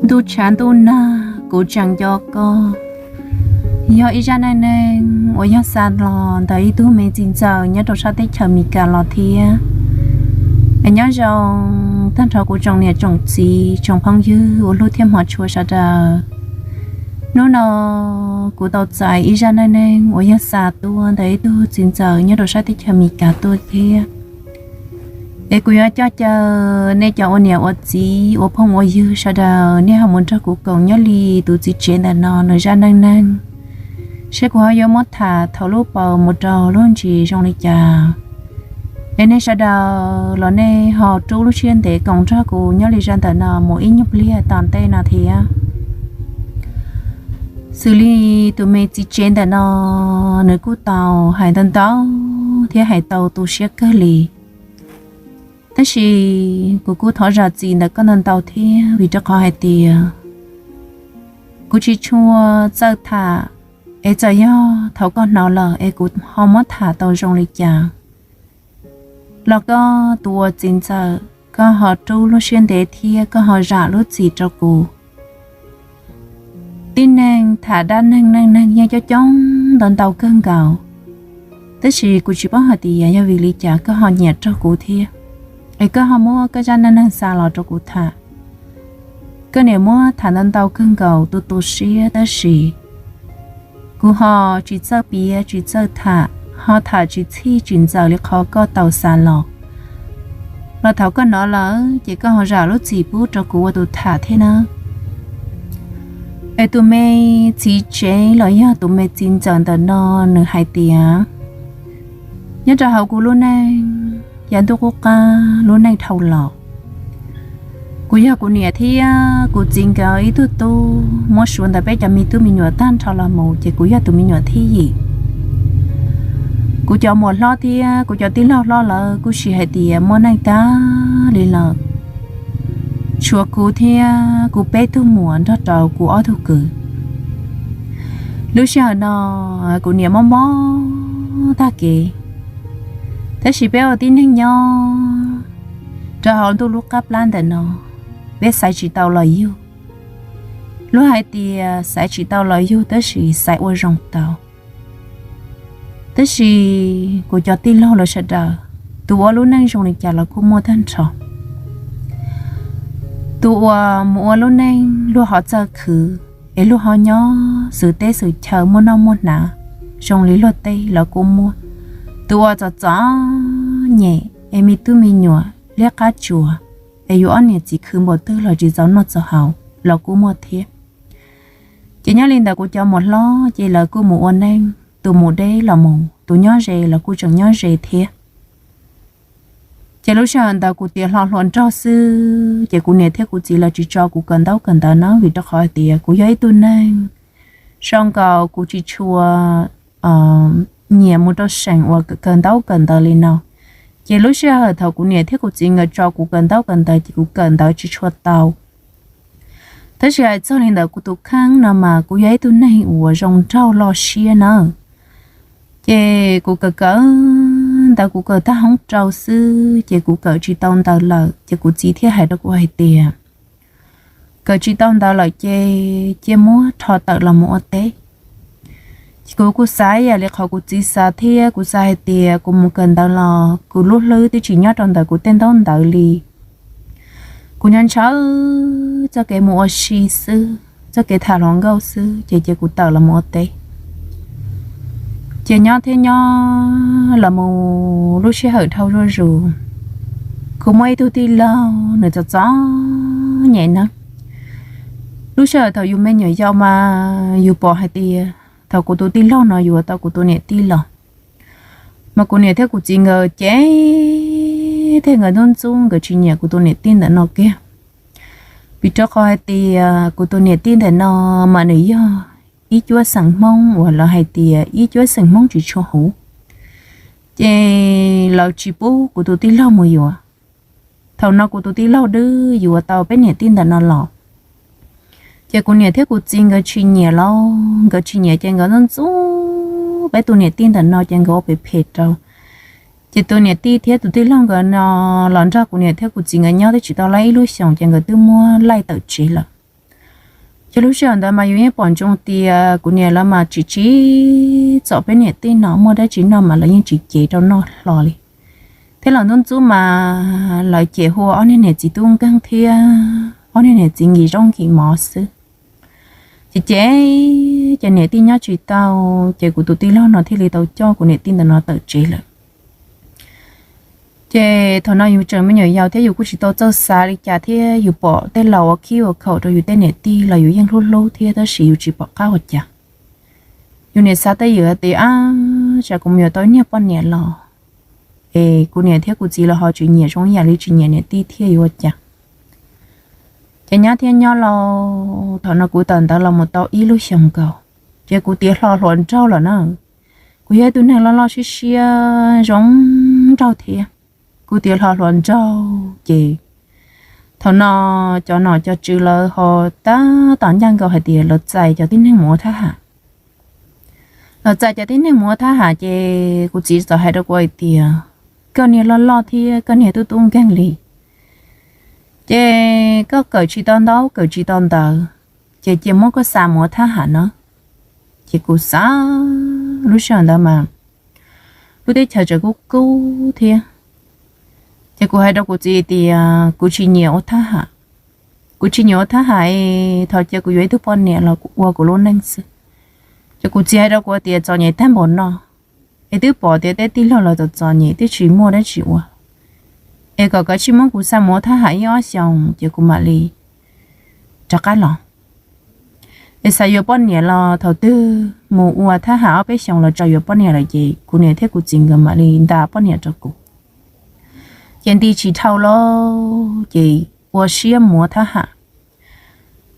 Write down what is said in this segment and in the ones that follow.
Ntuj tshav ntuj nag, kuv tseem nco koj. Yog ib zaj neej neeg uas yog xa los ntawm ib tug me txiv ntxawm nyob rau sab teb chaws Amelikas los thiab. Es nyob zoo tag nrho kuv tsoom niam tsoom txiv tsoom phooj ywg uas hlub thiab hmov tshua sawv daws. Hnub no kuv tau txais ib zaj neej neeg uas yog xa tuaj ntawm ib tug txiv ntxawm nyob rau sab teb chaws Amelikas tuaj thiab. Es kuv yuav coj caw nej cov ua niam ua txiv ua phooj ua ywg sawv daws, nej ho mus nrog kuv koom nyob li tus txiv tsev ntawm no nws zaj neej neeg, seb kuv ho yuav muab tham thaum lub paus mus rau lub ntsis zoo li cas. Es nej sawv daws los nej ho rub lub siab ntev koom nrog kuv nyob li zaj ntawm no mus ib nyuag pliag tom ntej no thiab. Xws li tus me txiv tsev ntawm no, nws kuj tau hais ntau ntau thiab hais tau tu siab kawg li. Tab sis kuv kuj thov zam txim ntawm koj ntau ntau thiab, vim rau qhov hais tias kuv tsis tshua txawj tham, es txawm yog thaum koj hnov lawm es kuv ho muab tham tau zoo li cas los koj tus ua txiv ntxawm, koj ho rub lub siab ntev thiab koj ho zam lub txim rau kuv. Tib neeg tham dab neeg neej neeg yeej coob coob ntau ntau kawg nkaus, tab sis kuv tsis paub hais tias yog vim li cas koj ho nyiam raug kuv thiab, es koj ho muab koj zaj neej neeg xa los rau kuv tham. Koj niam muab tham ntau ntau kawg nkaus tu tu siab, tab sis kuv ho tsis txawj piav tsis txawj tham, ho tham tsis txhij tsis ntxaws li qhov koj tau xa los. Los thaum koj hnov lawm ces koj ho zam lub txim pub rau kuv ua tus tham thiab na. Es tus me txiv tsev los yog tus me txiv ntxawm ntawm no, nws hais tias, nyob rau hauv kuv lub neej yav ntuj qub qab lub neej dhau los, kuv yog kuv niam thiab kuv txiv nkawd ib tug tub muab suav ntawm peb cov me tub me nyuam tag nrho los mus, ces kuv yog tus me nyuam thib yim. Kuv cov muam hlob thiab kuv cov tij laug hlob lawv kuj sis hais tias muaj neej tag li lawm, tshuav kuv thiab kuv peb tug muam nrog rau kuv ob tug kwv. Lub sij hawm no kuv niam mob mob tag kev, tab sis peb ua tib neeg nyob rau hauv ntuj lub qab plab ntawm no, peb xaiv tsis tau los yug. Luag hais tias xaiv tsis tau los yug, tab sis xaiv ua zoo tau. Tab sis kuv cov tij laug lawv sawv daws, tus ua lub neej zoo li cas los kuj muaj tag nrho. Tus uas mus ua lub neej luag ho txawj khwv, es luag ho nyob xwm teb xwm chaw muaj noj muaj hnav zoo li luag tej los kuj muaj. Tus uas txom txom nyem es me tub me nyuam liab qab tsuas, es yus ob niam txiv khwv npaum twg los tsis txaus noj txaus haus los kuj muaj thiab. Ces nyob li ntawd kuv cov muam hlob ces lawv kuj mus ua neej, tus mus deb los mus, tus nyob ze los kuj tseem nyob ze thiab. Ces lub sij hawm ntawd kuv tiav hlo hluas nraug xwb, ces kuv niam thiab kuv txiv lawv tsis tso kuv kawm ntaub kawm ntawv na, vim rau qhov hais tias kuv yog ib tug neeg zoo nkaus kuv tsis tshua nyiam mus rau seem uas kawm ntaub kawm ntawv li no. Ces lub sij hawm thaum kuv niam thiab kuv txiv nkawd tso kuv kawm ntaub kawm ntawv ces kuv kawm ntawv tsis tshua tau. Tab sis hais txog li ntawd kuv tus kheej no mas kuv yog ib tug neeg uas zoo nraug loj siab na. Ces kuv kawm kawm ntawv, kuv kawm tag hoob rau xwb ces kuv kawm tsis tau ntawv lawm, ces kuv txiv thiaj hais rau kuv hais tias, kawm tsis tau ntawv lawm ces cia muab rho tawm los mus ua teb. Ces kuv kuj xav ib yam li qhov kuv txiv xav thiab, kuv xav hais tias kuv mus kawm ntawv los kuv lub hlwb twb tsis nyob rau ntawm kuv tej ntaub ntawv li. Kuv nyob ntshaw txoj kev mus ua si xwb, txoj kev tham hluas nkauj xwb, ces cia kuv tawm los mus ua teb. Ces nyob thiab nyob los mus lub sij hawm dhau zuj zus, kuv muaj ib tug tij laug nws txom txom nyem na. Lub sij hawm thaum yus me nyuam yaus mas yus pom hais tias thaum kuv tus tij laug no yuav tau kuv tus niam tij los, mas kuv niam thiab kuv txiv nkawd ces thiab nkawd ntxub ntxub, nkawd tsis nyiam kuv tus niam tij ntawm no kiag. Vim rau qhov hais tias kuv tus niam tij ntawm no mas nws yog ib cuab xeem Hmoob uas lawv hais tias ib cuab xeem Hmoob tsis tshua huv, ces lawv tsis pub kuv tus tij laug mus yuav. Thaum no kuv tus tij laug twb yuav tau peb niam tij ntawm no los, ces kuv niam thiab kuv txiv nkawd tsis nyiam los, nkawd tsis nyiam ces nkawd ntxub ntxub peb tus niam tij ntawm no ces nkawd ua phem phem rau. Ces tus niam tij thiab tus tij laug nkawd no los nrog kuv niam thiab kuv txiv nkawd nyob twb tsis tau laib ib lub xyoos ces nkawd twb muab laij tawm tsev lawm. Ces lub sij hawm ntawd mas yus yeej pom ntsoov tias kuv niam lawv mas tsis tsim txom peb niam tij no, muaj dab tsi noj mas lawv yeej tsis cev rau noj hlo li. Thiab los ntub ntxub mas lawv ces hu ua ob niag niam txiv tub nkeeg thiab ob niag niam txiv nkis zaub nkis mov xwb. Ces ces, ces niam tij nyob tsis tau, ces kuv tus tij laug no thiaj li tau coj kuv niam tij ntawm no tawm tsev lawm. Ces thaum no yus tseem me nyuam yaus thiab yus kuj tsis tau txawj xav li cas thiab yus pom tej laus ua khib ua khaum rau yus tej niam tij los yus yeej hlub hlub thiab tab sis yus tsis pom qab ua cas. Yus niam xav tej yus hais tias, ab, tsam kuv mus yuav tau ib niag poj niam los es kuv niam thiab kuv txiv los ho tsis nyiam zoo ib yam li tsis nyiam niam tij thiab yuav ua cas. Ces nyob thiab nyob los thaum no kuv tawm ntawd los mus tau ib lub xyoos nkaus, ces kuv tiav hlo hluas nraug lawm na. Kuv yog ib tug neeg loj loj siab siab zoo nraug thiab, kuv tiav hlo hluas nraug ces thaum no cov nom cov tswv lawv ho tab tom ncaj nkaus hais tias lawv txais cov tib neeg mus ua thab ham. Lawv txais cov tib neeg mus ua thab ham ces kuv txiv txawm hais rau kuv hais tias, koj niag loj loj thiab koj niag tub tub nkeeg li, ces koj kawm tsis tau ntaub kawm tsis tau ntawv, ces cia muab koj xa mus ua thab ham no. Ces kuv xav, lub sij hawm ntawd mas lub teb chaws tseem kub kub thiab. Ces kuv hais rau kuv txiv tias kuv tsis nyiam ua thab ham, kuv tsis nyiam ua thab ham es thov cia kuv yuav ib tug poj niam los ua kuv lub neej xwb. Ces kuv txiv hais rau kuv tias txom nyem tag npaum no es twb pom tias tej tij laug los txom txom nyem twb tsis muaj dab tsi ua, es kom koj tsis muab kuv xa mus ua thab ham ib ob xyoos ces kuv mam li rov qab los. Es xav yuav poj niam los thaum twg mus ua thab ham ob peb xyoos los tso yuav poj niam lawm ces kuv niam thiab kuv txiv nkawd mam li nta poj niam rau kuv. Ces nti tsis dhau lawm ces ua siab mus ua thab ham.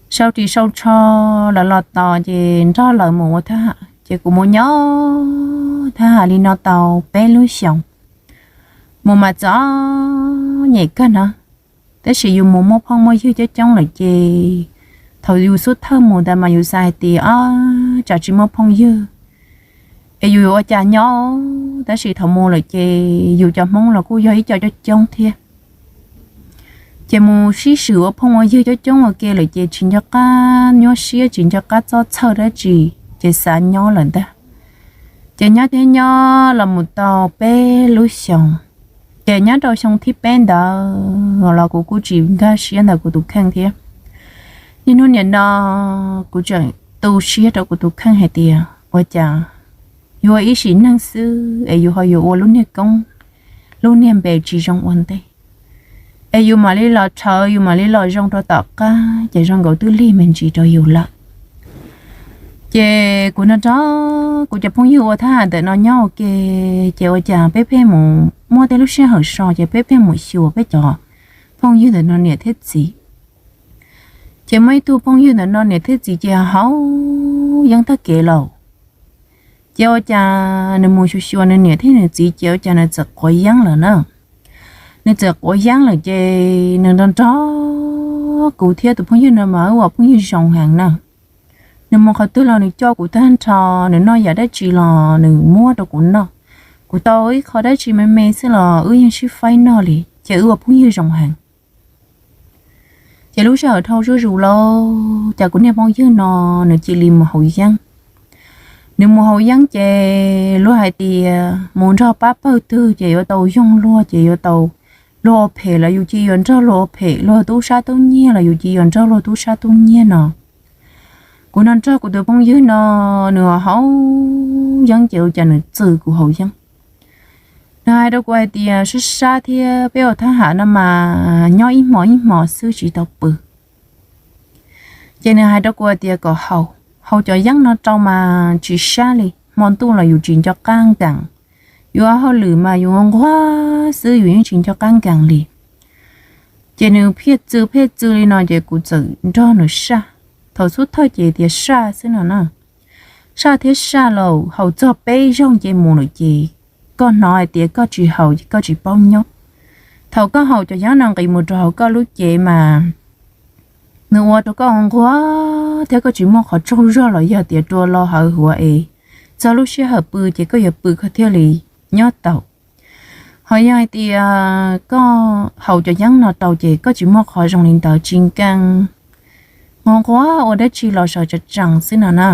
Sau ris sau tsho los los tos ces nrog lawv mus ua thab ham ces kuv mus nyob thab ham li no tau peb lub xyoos. Mus mas txom nyem kawg no, tab sis yus mus muaj phooj muaj ywg coob coob lawm ces thaum yus xub thawj mus ntawd mas yus xav hais tias, o, tsam tsis muaj phooj ywg es yus yuav ua cas nyob. Tab sis thaum mus lawm ces yus cov Hmoob los kuj yog ib co coob coob thiab. Ces mus sib swm ua phooj ua ywg coob coob ua ke lawm ces tsis nco qab nyuaj siab tsis nco qab txhob txhawj dab tsi, ces xav nyob lawm ntag. Ces nyob thiab nyob los mus tau peb lub xyoos, ces nyob rau xyoo thib peb ntawd los kuv kuj tsis nkag siab ntawm kuv tus kheej thiab. Niaj hnub niam no kuv tseem tu siab rau kuv tus kheej hais tias ua cas yuav ua ib sim neej xwb es yus ho yuav ua lub niag koob, lub niag npe tsis zoo ua ntej, es yus mam li los rhawv yus mam li los zoo rau tom qab ces zoo nkaus twb lig me ntsis rau yus lawm. Ces kuv nrog kuv cov phooj ywg ua thab ham ntawm no nyob ua ke, ces ua cas peb pheej mus muaj tej lub sij hawm so ces peb pheej mus xyuas peb cov phooj ywg ntawm no niam thiab txiv. Ces muaj ib tug phooj ywg ntawm no niam thiab txiv ces haus yeeb tag kev lawm. Ces ua cas nws mus xyuas xyuas nws niam thiab nws txiv ces ua cas nws txawm quav yeeb lawm na. Nws txawm quav yeeb lawm ces nws nrog nrog kuv thiab tus phooj ywg no mas wb ua phooj ywg zoo heev na. Nws mus qhov twg los nws coj kuv tag nrho, nws noj yam dab tsi los nws muab rau kuv noj. Kuv tau ib qho dab tsi me me xwb los wb yeej sib faib noj li ces wb ua phooj ywg zoo heev. Ces lub sij hawm dhau zuj zus lawm ces kuv niag phooj ywg no nws cia li mus haus yeeb. Nws mus haus yeeb ces luag hais tias mus nrog pab pawg twg ces yuav tau yoog luag ces yuav tau luag ua phem los yus cia yuav nrog luag ua phem, luag tub sab tub nyiag los yus cia yuav nrog luag tub sab tub nyiag no. Kuv nrog nrog kuv tus phooj ywg no, nws ho haus yeeb ces ua cas nws txwm kuv haus yeeb. Nws hais rau kuv hais tias sab sab thiab peb ua thab ham no mas nyob ib hmos ib hmos xwb tsis tau pw. Ces nws hais rau kuv hais tias kom haus, haus cov yeeb no rau mas tsis sab li, hmo ntuj los yus tsis nco qab nkees, yus ua hauj lwm mas yus nquag xwb yus yeej tsis nco qab nkees li. Ces nws pheej txwv pheej txwv li no ces kuv txawm nrog nws saj. Thaum xub thawj ces tias saj xwb no na, saj thiab saj lawm haus txog peb zaug nce mus lawm ces koj hnov hais tias koj tsis haus ces koj tsis paub nyob. Thaum koj haus cov yeeb no nqis mus rau hauv koj lub cev mas nws ua rau koj nquag thiab koj tsis muaj qhov tsaug zog los yog tias rua lo hawv huav es txog lub sij hawm pw ces koj yuav pw koj thiaj li nyob tau. Ho yog hais tias koj haus cov yeeb no rau ces koj tsis muaj qhov zoo li ntawd tsis nkees nquag ua dab tsi los sawv tsees tsees xwb no na.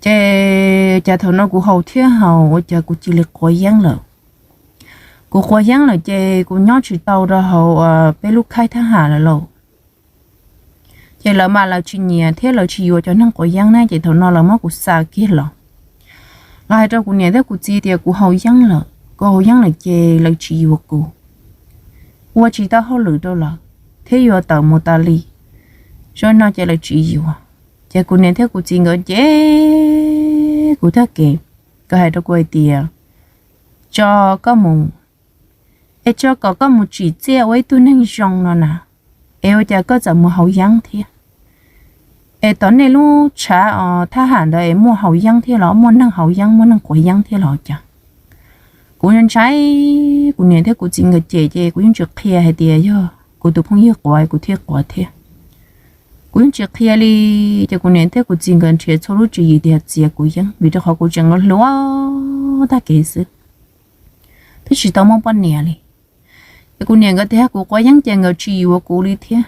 Ces cas thaum no kuv haus thiab haus ua cas kuv cia li quav yeeb lawm. Kuv quav yeeb lawm ces kuv nyob tsis tau rau hauv peb lub khaib thab ham lawm lauj. Ces lawv mas lawv tsis nyiam thiab lawv tsis yuav cov neeg quav yeeb na, ces thaum no lawv muab kuv xa kiag los. Lawv hais rau kuv niam thiab kuv txiv tias kuv haus yeeb lawm, kuv haus yeeb lawm ces lawv tsis yuav kuv, ua tsis tau hauj lwm rau lawv thiab yuav tawm mus tas li. Zoo no ces lawv tsis yuav. Ces kuv niam thiab kuv txiv nkawd cem kuv tag kev, nkawd hais rau kuv hais tias, tso koj mus, es tso kom koj mus tsim txiaj ua ib tug neeg zoo no na, es ua cas koj txawm mus haus yeeb thiab? Es tom nej lub tshav os thab ham ntawd es muaj haus yeeb thiab los, muaj neeg haus yeeb muaj neeg quav yeeb thiab los cas? Kuv ntshai, kuv niam thiab kuv txiv nkawd cem ces kuv yeej tsis qhia hais tias yog kuv tus phooj ywg quav kuv thiaj quav thiab. Kuv yeej tsis qhia li. Ces kuv niam thiab kuv txiv nkawd nrhiav txhua lub tswv yim tias txiav kuv yeeb vim rau qhov kuv tseem hluas tag kev xwb, twb tsis tau muaj poj niam li. Ces kuv niam nkawd tias kuv quav yeeb ces nkawd tsis yuav kuv li thiab,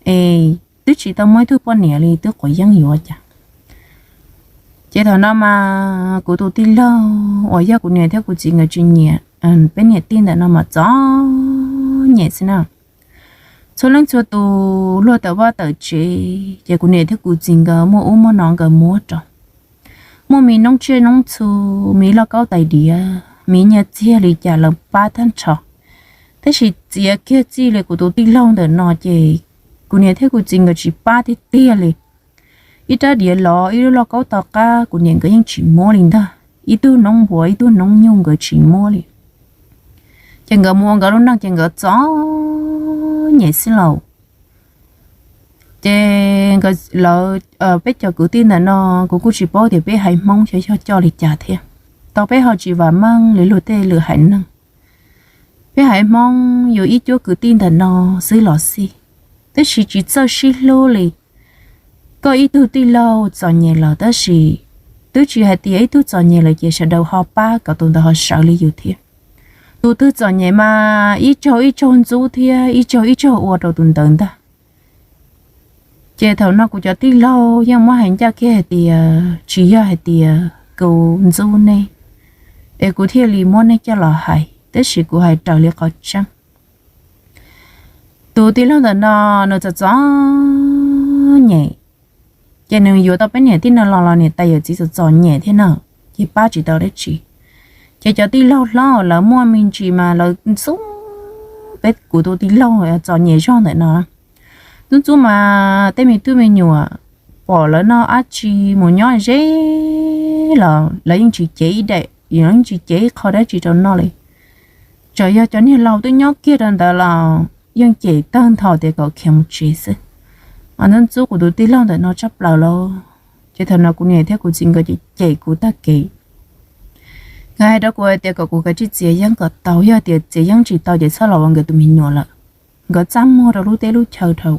es twb tsis tau muaj ib tug poj niam li twb quav yeeb yuav cas. Ces thaum no mas kuv tus tij laug uas yog kuv niam thiab kuv txiv nkawd tsis nyiam, peb niam tij ntawm no mas txom nyem xwb na. Txhua leej txhua tus luag tawm vaj tawm tsev ces kuv niam thiab kuv txiv nkawd muaj ub muaj no nkawd muab rau. Muaj me noob tsiaj noob txhu, me loj kaub tais diav, me nyiaj txiag li cas lawv pab tag nrho. Tab sis txiav kiag txij li kuv tus tij laug ntawm no ces kuv niam thiab kuv txiv nkawd tsis pab tiag tiag li. Ib rab diav los ib lub loj kaub tom qab kuv niam nkawd yeej tsis muab li ntag, ib tug noob npua ib tug noob nyuj nkawd tsis muab li. Ces nkawd mus ua nkawd lub neej ces nkawd txom nyem xwb lauj. Ces nkawd lawv, peb cov kwv tij ntawm no, kuv kuj tsis paub tias peb haiv Hmoob xyov yog coj li cas thiab, tau peb ho tsis vam meej li luag tej lwm haiv neeg. Peb haiv Hmoob yus ib cuab kwv tij ntawm no xwb los xij, tab sis tsis txawj sib hlub li. Koj ib tug tij laug txom nyem lawm tab sis twb tsis hais tias ib tug txom nyem lawm ces sawv daws ho pab kom tus ntawd ho sawv li yus thiab. Tus twg txom nyem mas ib tsaug ib tsaug ntxub thiab ib tsaug ib tsaug ua rau tus ntawd ntag. Ces thaum no kuv cov tij laug yeej muab hais ncaj kiag hais tias tsis yog hais tias kuv ntxub nej es kuv thiaj li muab nej coj los hais, tab sis kuv hais raws li qhov tseeb. Tus tij laug ntawm no nws txom txom nyem, ces nws yuav tau peb niam tij no los los niam tais yawm txiv txom txom nyem thiab na, ces pab tsis tau dab tsi. Ces cov tij laug hlob lawv muaj me ntsis mas lawv ntxub peb kuv tus tij laug txom nyem zog ntawm no. Ntxub ntxub mas tej me tub me nyuam pom lawv noj dab tsi mus nyob ze los lawv yeej tsis cev ib daim, lawv yeej tsis cev ib qho dab tsi rau noj li. Txawm yog cov niag laus twb nyob kiag rau ntawd los yeej cem tawg ntho tias kom khiav mus tsev xwb. Mas ntxub ntxub kuv tus tij laug ntawm no tshaj plaws lauj. Ces thaum no kuv niam thiab kuv txiv nkawd ces cem kuv tag kev. Nkawd hais rau kuv hais tias kom kuv kav tsij txiav yeeb kom tau, yog tias txiav yeeb tsis tau ces txhob los ua nkawd tus me nyuam lawm. Nkawd txaj muag rau lub teb lub chaw dhau.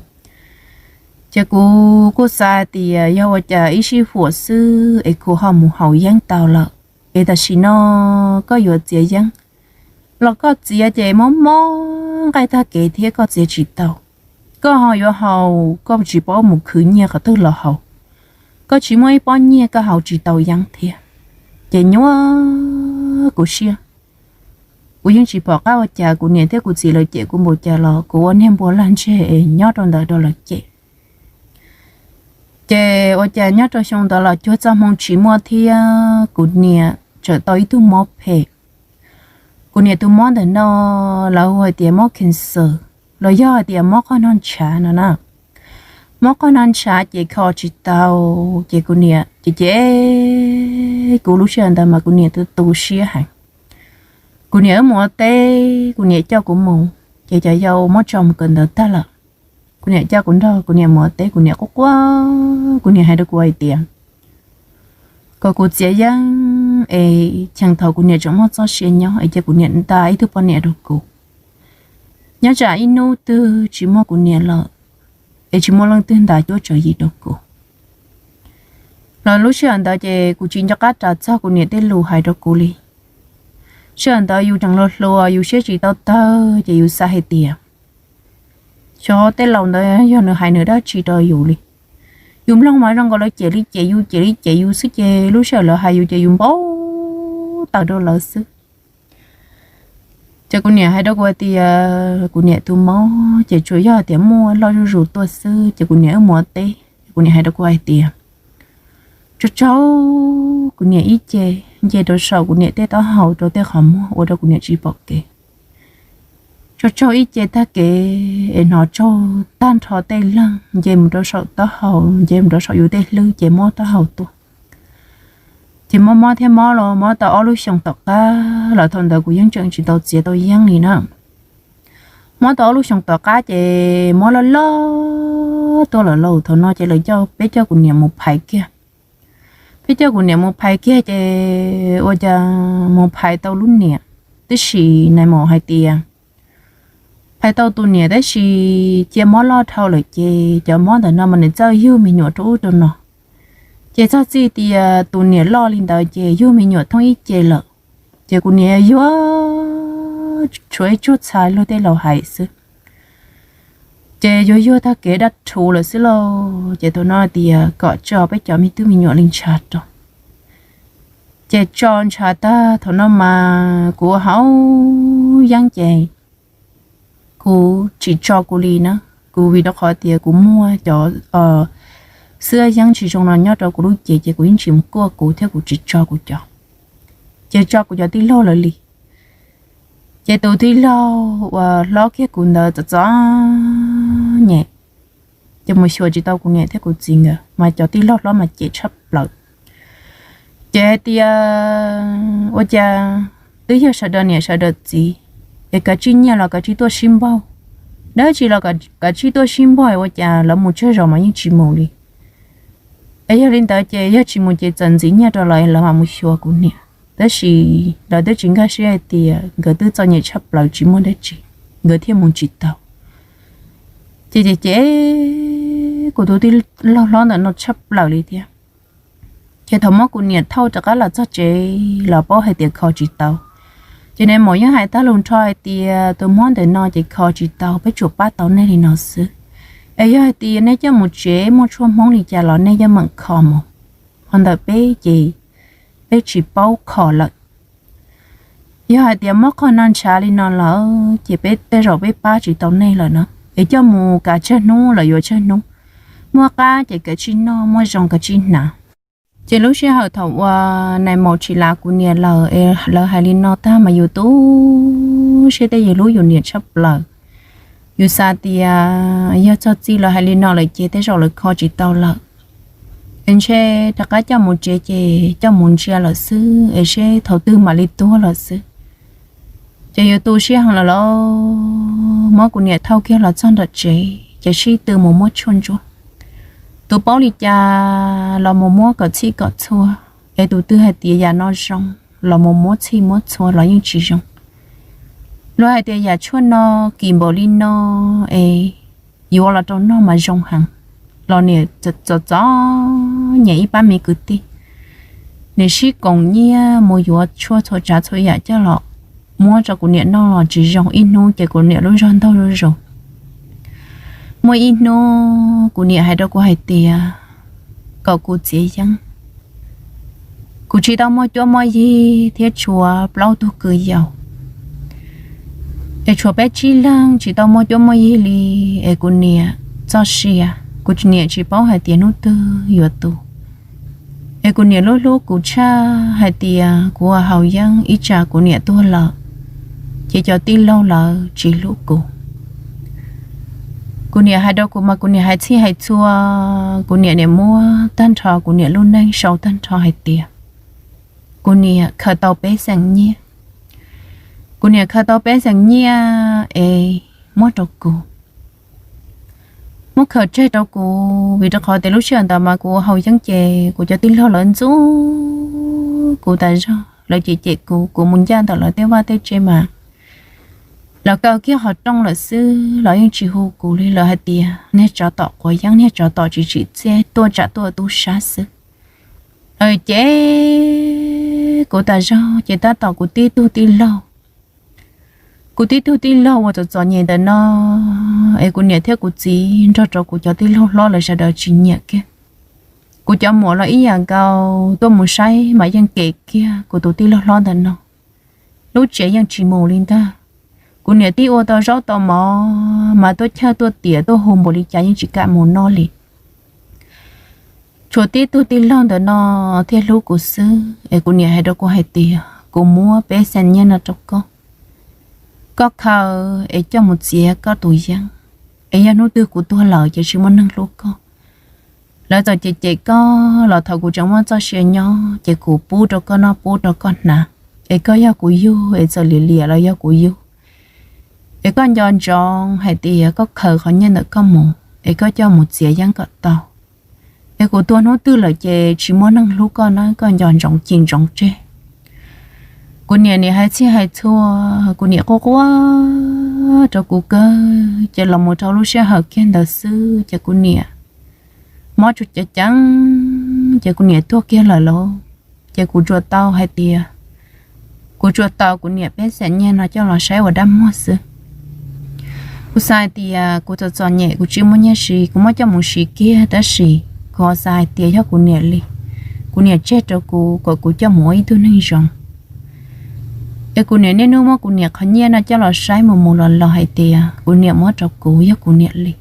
Ces kuv kuj xav hais tias yog ua cas ib sij huam xwb es kuv ho mus haus yeeb tau lawm, es tam sim no koj yuav txiav yeeb los koj txiav ces mob mob nqaij tag kev thiab koj txiav tsis tau. Koj ho yuav haus koj tsis paub mus khwv nyiaj qhov twg los haus, koj tsis muaj ib pob nyiaj koj haus tsis tau yeeb thiab. Ces nyuaj kuv siab. Kuv yeej tsis pom qab ua cas, kuv niam thiab kuv txiv lawv cem kuv npaum cas los kuv ua niag npua lag ntseg es nyob rau ntawd rau lawv cem. Ces ua cas nyob rau xyoo ntawd los cuag txoj hmoo tsis muaj thiab kuv niam txawm tau ib tug mob phem. Kuv niam tus mob ntawm no lawv hu hais tias mob cancer los yog hais tias mob qoj noj ntshav no na. Mob qoj noj ntshav ces kho tsis tau, ces kuv niam ces ces kuv lub sij hawm ntawd mas kuv niam tu tu siab heev. Kuv niam wb mus ua teb, kuv niam coj kuv mus, ces cov yau muab tso mus kawm ntawv tag lawm. Kuv niam coj kuv nrog kuv niam mus ua teb, kuv niam quaj quaj, kuv niam hais rau kuv hais tias kom kuv txiav yeeb es cheem thaum kuv niam tseem muaj txoj sia nyob es cia kuv niam nta ib tug poj niam rau kuv. Nyob tsam ib hnub twg tsis muaj kuv niam lawm es tsis muaj leej twg nta cuab tswv yim rau kuv. Los lub sij hawm ntawd ces kuv tsis nco qab ras txog kuv niam tej lus hais rau kuv li. Sij hawm ntawd yus tseem hluas hluas yus siab tsis tau tawg ces yus xav hais tias Xyov tej laus ntawd yog nws hais nws dab tsi rau yus li. Yus mloog mas zoo nkaus lawv cem li cem yus, cem li cem yus xwb ces lub sij hawm lawv hais yus ces yus npau taws rau lawv xwb. Ces kuv niam hais rau kuv hais tias kuv niam tus mob ces tsuas yog tias muaj loj zuj zus tuaj xwb, ces kuv niam wb mus ua teb. Kuv niam hais rau kuv hais tias tsaug tsaug kuv niam ib ce, nce rau saum kuv niam tej taub hau rau tej qhov muag ua rau kuv niam tsis pom kev. Tsaug tsaug ib ce tag kev es hnov tsaug tag nrho tej leeg, nce mus rau saum taub hau, nce mus rau saum yus tej hlwb ces mob taub hau tuaj. Ces mob mob thiab mob los mob tau ob lub xyoos tom qab lawm, thaum ntawd kuv yeej tseem tsis tau txiav tau yeeb li na. Mob tau ob lub xyoos tom qab ces mob loj loj tuaj lawm lauj. Thaum no ces lawv coj, peb coj kuv niam mus phais kiag. Peb coj kuv niam mus phais kiag ces ua cas mus phais tau lub niam, tab sis nais maum hais tias phais tau tus niam tab sis cia mob loj dhau lawm ces cov mob ntawm no mas nws txawj yug me nyuam rau ub rau no. Ces txog txij tias tus niam loj li ntawd ces yug me nyuam thoob ib ce lawm. Ces kuv niam yuag tshuav ib tsuag txha luag tej laus hais xwb. Ces yuag yuag tag kev daj rhuv lawm xwb lauj. Ces thaum no tias kom tso peb cov me tub me nyuam li ntshav rau. Ces tso ntshav tag thaum no mas kuv ua hauv yeeb ces kuv tsis tso kuv li na. Kuv vim rau qhov tias kuv muaj cov xwb yeeb tsis zoo no nyob rau kuv lub cev ces kuv yeej tsis mus kuaj kuv thiab kuv tsis tso kuv cov, ces tso kuv cov tij laug lawv li. Ces tus tij laug uas hlob kiag kuv ntawd txom txom nyem, ces mus xyuas tsis tau kuv niam thiab kuv txiv nkawd mas cov tij laug hlob mas cem tshaj plaws. Ces hais tias ua cas twb yog sawv daws niam sawv daws txiv, es kav tsij nyiaj los kav tsij tuaj sib npaug, dab tsi los kav tsij tuaj sib npaug, ua cas lawv mus tsawg zaus mas yeej tsis mus li. Es yog li ntawd ces yog tsis mus ces txawm ntxiv nyiaj rau lawv, lawv mam mus xyuas kuv niam. Tab sis lawv twb tsis nkag siab hais tias nkawd twb txom nyem tshaj plaws tsis muaj dab tsi, nkawd thiaj mus tsis tau. Ces ces ces kuv tus tij laug hlob ntawm no tshaj plaws li thiab. Ces thaum muab kuv niam thauj rov qab los txog tsev los paub hais tias kho tsis tau. Ces nais maum yeej hais tag lus nrho hais tias tus mob ntawm no ces kho tsis tau, peb tsuas pab tau nej li no xwb. Es yog hais tias nej coj mus tsev muaj tshuaj hmoob li cas los nej yeej meem kho mus. Ho ntawm peb ces peb tsis paub kho lawm. Yog hais tias muab qhov no ntshav li no lawm ces peb tej zaum peb pab tsis tau nej lawm no. Es coj mus kav tsawg hnub los yuav tsawg hnub, muaj qab ces kav tsij noj, muaj zoo kav tsij hnav. Ces lub sij hawm thaum uas nais maum tsis lav kuv niam lawm es lawv hais li no tag mas yus tu siab thiab yus hlub yus niam tshaj plaws. Yus xav tias yog txog txij lawv hais li no lawm ces tej zaum lawv kho tsis tau lawm, es ntshe rov qab coj mus tsev ces coj mus ntsia lawm xwb es seb thaum twg mam li tuag lawm xwb. Ces yus tu siab heev lawm lauj, muab kuv niam thauj kiag los txog nram tsev ces sib tw mus muab tshuaj ntsuab. Tus paub li cas los mus muab kom txhij kom txhua, es tus twg hais tias yam no zoo los mus muab txhij muab txhua los yeej tsis zoo. Luag hais tias yam tshuaj no kim npaum li no es yuav los rau noj mas zoo heev, los niam txom txom nyem ib pab me kwv tij, niam sib koom nyiaj mus yuav tshuaj txhua tsav txhua yam coj los muab rau kuv niam noj los tsis zoo, ib hnub ces kuv niam lub zog ntaug zuj zus. Muaj ib hnub kuv niam hais rau kuv hais tias kom kuv txiav yeeb. Kuv tsis tau muaj cuab muaj yig thiab tshuav plaub tug kwv yau, es tshuav peb tsib leeg tsis tau muaj cuab muaj yig li, es kuv niam txoj sia, kuv niam tsis paub hais tias hnub twg yuav tu. Es kuv niam lub hlub kuv tshaj hais tias kuv ua haus yeeb ib tsam kuv niam tuag lawm, ces cov tij laug lawv tsis hlub kuv. Kuv niam hais rau kuv mas kuv niam hais txhij hais txhua, kuv niam niam muab tag nrho kuv niam lub neej sau tag nrho hais tias kuv niam khaws tau peb xeem nyiaj. Kuv niam khaws tau peb xeem nyiaj es muab rau kuv. Muab khaws tseg rau kuv vim rau qhov tias lub sij hawm ntawd mas kuv ua haus yeeb ces kuv cov tij laug lawv ntxub kuv tas zog, lawv cem cem kuv, kuv mus ncaj ntawm lawv tej vaj tej tse mas lawv kaw kiag qhov rooj lawm xwb, lawv yeej tsis hu kuv li, lawv hais tias niag tsov tom quav yeeb, niag tsov tom tsis tsim txiaj, tuaj tsam tuaj tub sab xwb. Lawv cem kuv tas zog ces tab tom kuv tib tug tij laug, kuv tib tug tij laug uas txom txom nyem ntawm no es kuv niam thiab kuv txiv nrog rau kuv cov tij laug hlob lawv sawv daws tsis nyiam kiag. Kuv cov muam los ib yam nkaus, tuaj mus saib mas yeej kem kiag kuv tus tij laug hlob ntawm no. Lub tsev yeej tsis mus li ntag. Kuv niam tib ua tau zaub tau mov mas tuaj chawj tuaj tiam tuaj hu npaum li cas yeej tsis kam mus noj li. Tshuav tib tug tij laug ntawm no thiaj hlub kuv xwb, es kuv niam hais rau kuv hais tias, kuv muab peb xees nyiaj no rau koj, koj khaws es coj mus txiav koj tus yeeb, es yog hnub twg kuv tuag lawm ces tsis muaj neeg hlub koj. Lawv txawm cem cem koj los thaum kuv tseem muaj txoj sia nyob ces kuv pub rau koj noj pub rau koj hnav, es koj yog kuv yug es txawm liam liam los yog kuv yug, es koj nco ntsoov hais tias koj khaws qhov nyiaj ntawm koj mus es koj coj mus txiav yeeb kom tau. Es kuv tuag hnub twg lawm ces tsis muaj neeg hlub koj na, koj nco ntsoov cim ntsoov tseg. Kuv niam nim hais txhij hais txhua, kuv niam quaj quaj rau kuv kawg, ces los mus rau lub sij hawm kiag ntawd xwb ces kuv niam mob tsuas ceev ceev, ces kuv niam tuag kiag lawm lauj. Ces kuv tsuas tau hais tias, kuv tsuas tau kuv niam peb xees nyiaj no coj los saib ua dab muag xwb. Kuv xav hais tias kuv txom txom nyem kuv tsis muaj nyiaj siv, kuv muab coj mus siv kiag, tab sis kuv ho xav hais tias yog kuv niam li, kuv niam tseg rau kuv kom kuv coj mus ua ib tug neeg zoo. Es kuv niam niaj hnub muab kuv niam qhov nyiaj no coj los saib mus mus los los hais tias kuv niam muab rau kuv yog kuv niam li.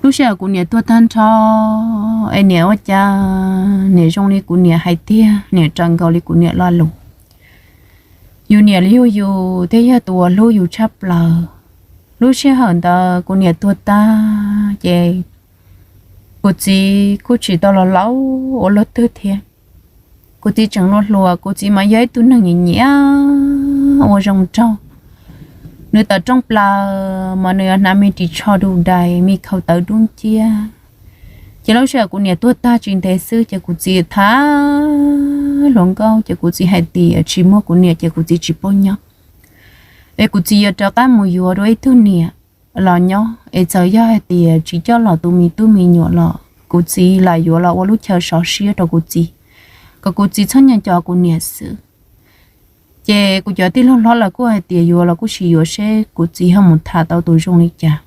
Lub sij hawm kuv niam tuag tag nrho, es niam ua cas niam zoo li kuv niam hais tiag, niam raws nkaus li kuv niam lo lus. Yus niam li yug yus thiaj yog tus uas hlub yus tshaj plaws. Lub sij hawm ntawd kuv niam tuag tag ces kuv txiv kuj tsis tau los laus ua luaj twg thiab. Kuv txiv tseem hluas hluas, kuv txiv mas yog ib tug neeg nyiam nyiam ua zoo nraug. Nws tawm rooj plaws mas nws yuav hnav me ris tsho du dais, me khau tawv dub nciab. Ces lub sij hawm kuv niam tuag tag tsis ntev xwb ces kuv txiv tham hluas nkauj, ces kuv txiv hais tias tsis muaj kuv niam ces kuv txiv tsis paub nyob, es kuv txiv yuav rov qab mus yuav dua ib tug niam los nyob, es txawm yog hais tias tsis coj los tu me tub me nyuam los kuv txiv lam yuav los ua lub chaw sov siab rau kuv txiv, kom kuv txiv txhob nco nco kuv niam xwb. Ces kuv cov tij laug hlob lawv kuj hais tias yuav los kuj sim yuav seb kuv txiv ho mus tham tau tus zoo li cas,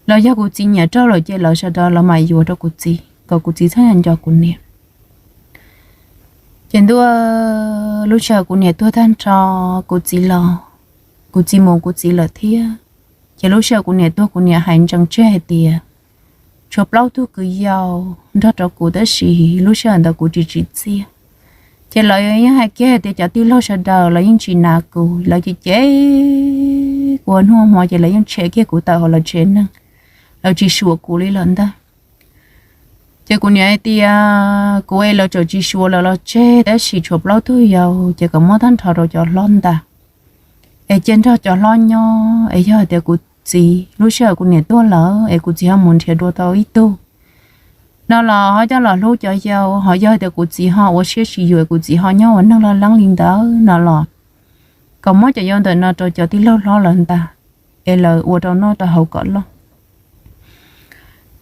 los yog kuv txiv nyiam raug lawm ces lawv sawv daws los mam yuav rau kuv txiv kom kuv txiv txhob nco nco kuv niam. Ces ntuj, lub sij hawm kuv niam tuag tag nrho, kuv txiv los, kuv txiv mus kuv txiv lawm thiab. Ces lub sij hawm kuv niam tuag kuv niam hais ntsees tseg hais tias tshuav plaub tug kwv yau nrog rau kuv tab sis lub sij hawm ntawd kuv tsis tsim txiaj. Ces lawv yeej hais kiag hais tias cov tij laug sawv daws los yeej tsis hnav kuv, lawv cem cem kuv ua hnub hmo ces lawv yeej tshem kiag kuv tawm hauv lawv tsev neeg, lawv tsis suav kuv li lawm ntag. Ces kuv niam hais tias kuv es lawv txawm tsis suav lawv los tseg tab sis tshuav plaub tug yau ces kom muab tag nrho rau cov hlob ntag, es cia nrog cov hlob nyob, es yog hais tias kuv txiv lub sij hawm kuv niam tuag lawm es kuv txiv ho mus nrhiav dua tau ib tug no los ho coj los hlub cov yau, ho yog hais tias kuv txiv ho ua siab tsis yuav, kuv txiv ho nyob ua neeg loj leeb li ntawd no los kom muab cov yau ntawm no rau cov tij laug hlob lawv ntag, es lawv ua rau noj rau haus kom loj.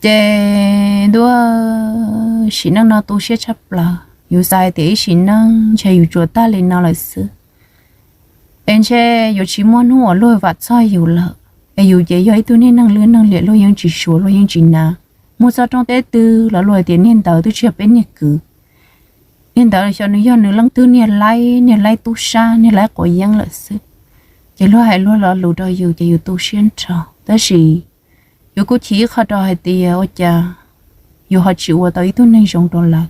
Ces ntuj, sim neej no tu siab tshaj plaws, yus xav hais tias ib sim neej ntshe yus tsuas tag li no lawm xwb, es ntshe yuav tsis muaj hnub uas luag vam txog yus lawm, es yus ces yog ib tug niag neeg lwj neeg liam, luag yeej tsis suav luag yeej tsis hnav. Muaj txog rooj teb twg los luag hais tias niag ntawd twb tsis yog peb niag kwv, niag ntawd xyov nws yog nws leej twg niag laib, niag laib tub sab, niag laib quav yeeb lawm xwb. Ces luag hais luag lo lus rau yus ces yus tu siab nrho, tab sis yus kuj chim ib qho rau hais tias ua cas yus ho tsis ua tau ib tug neeg zoo rau lawv.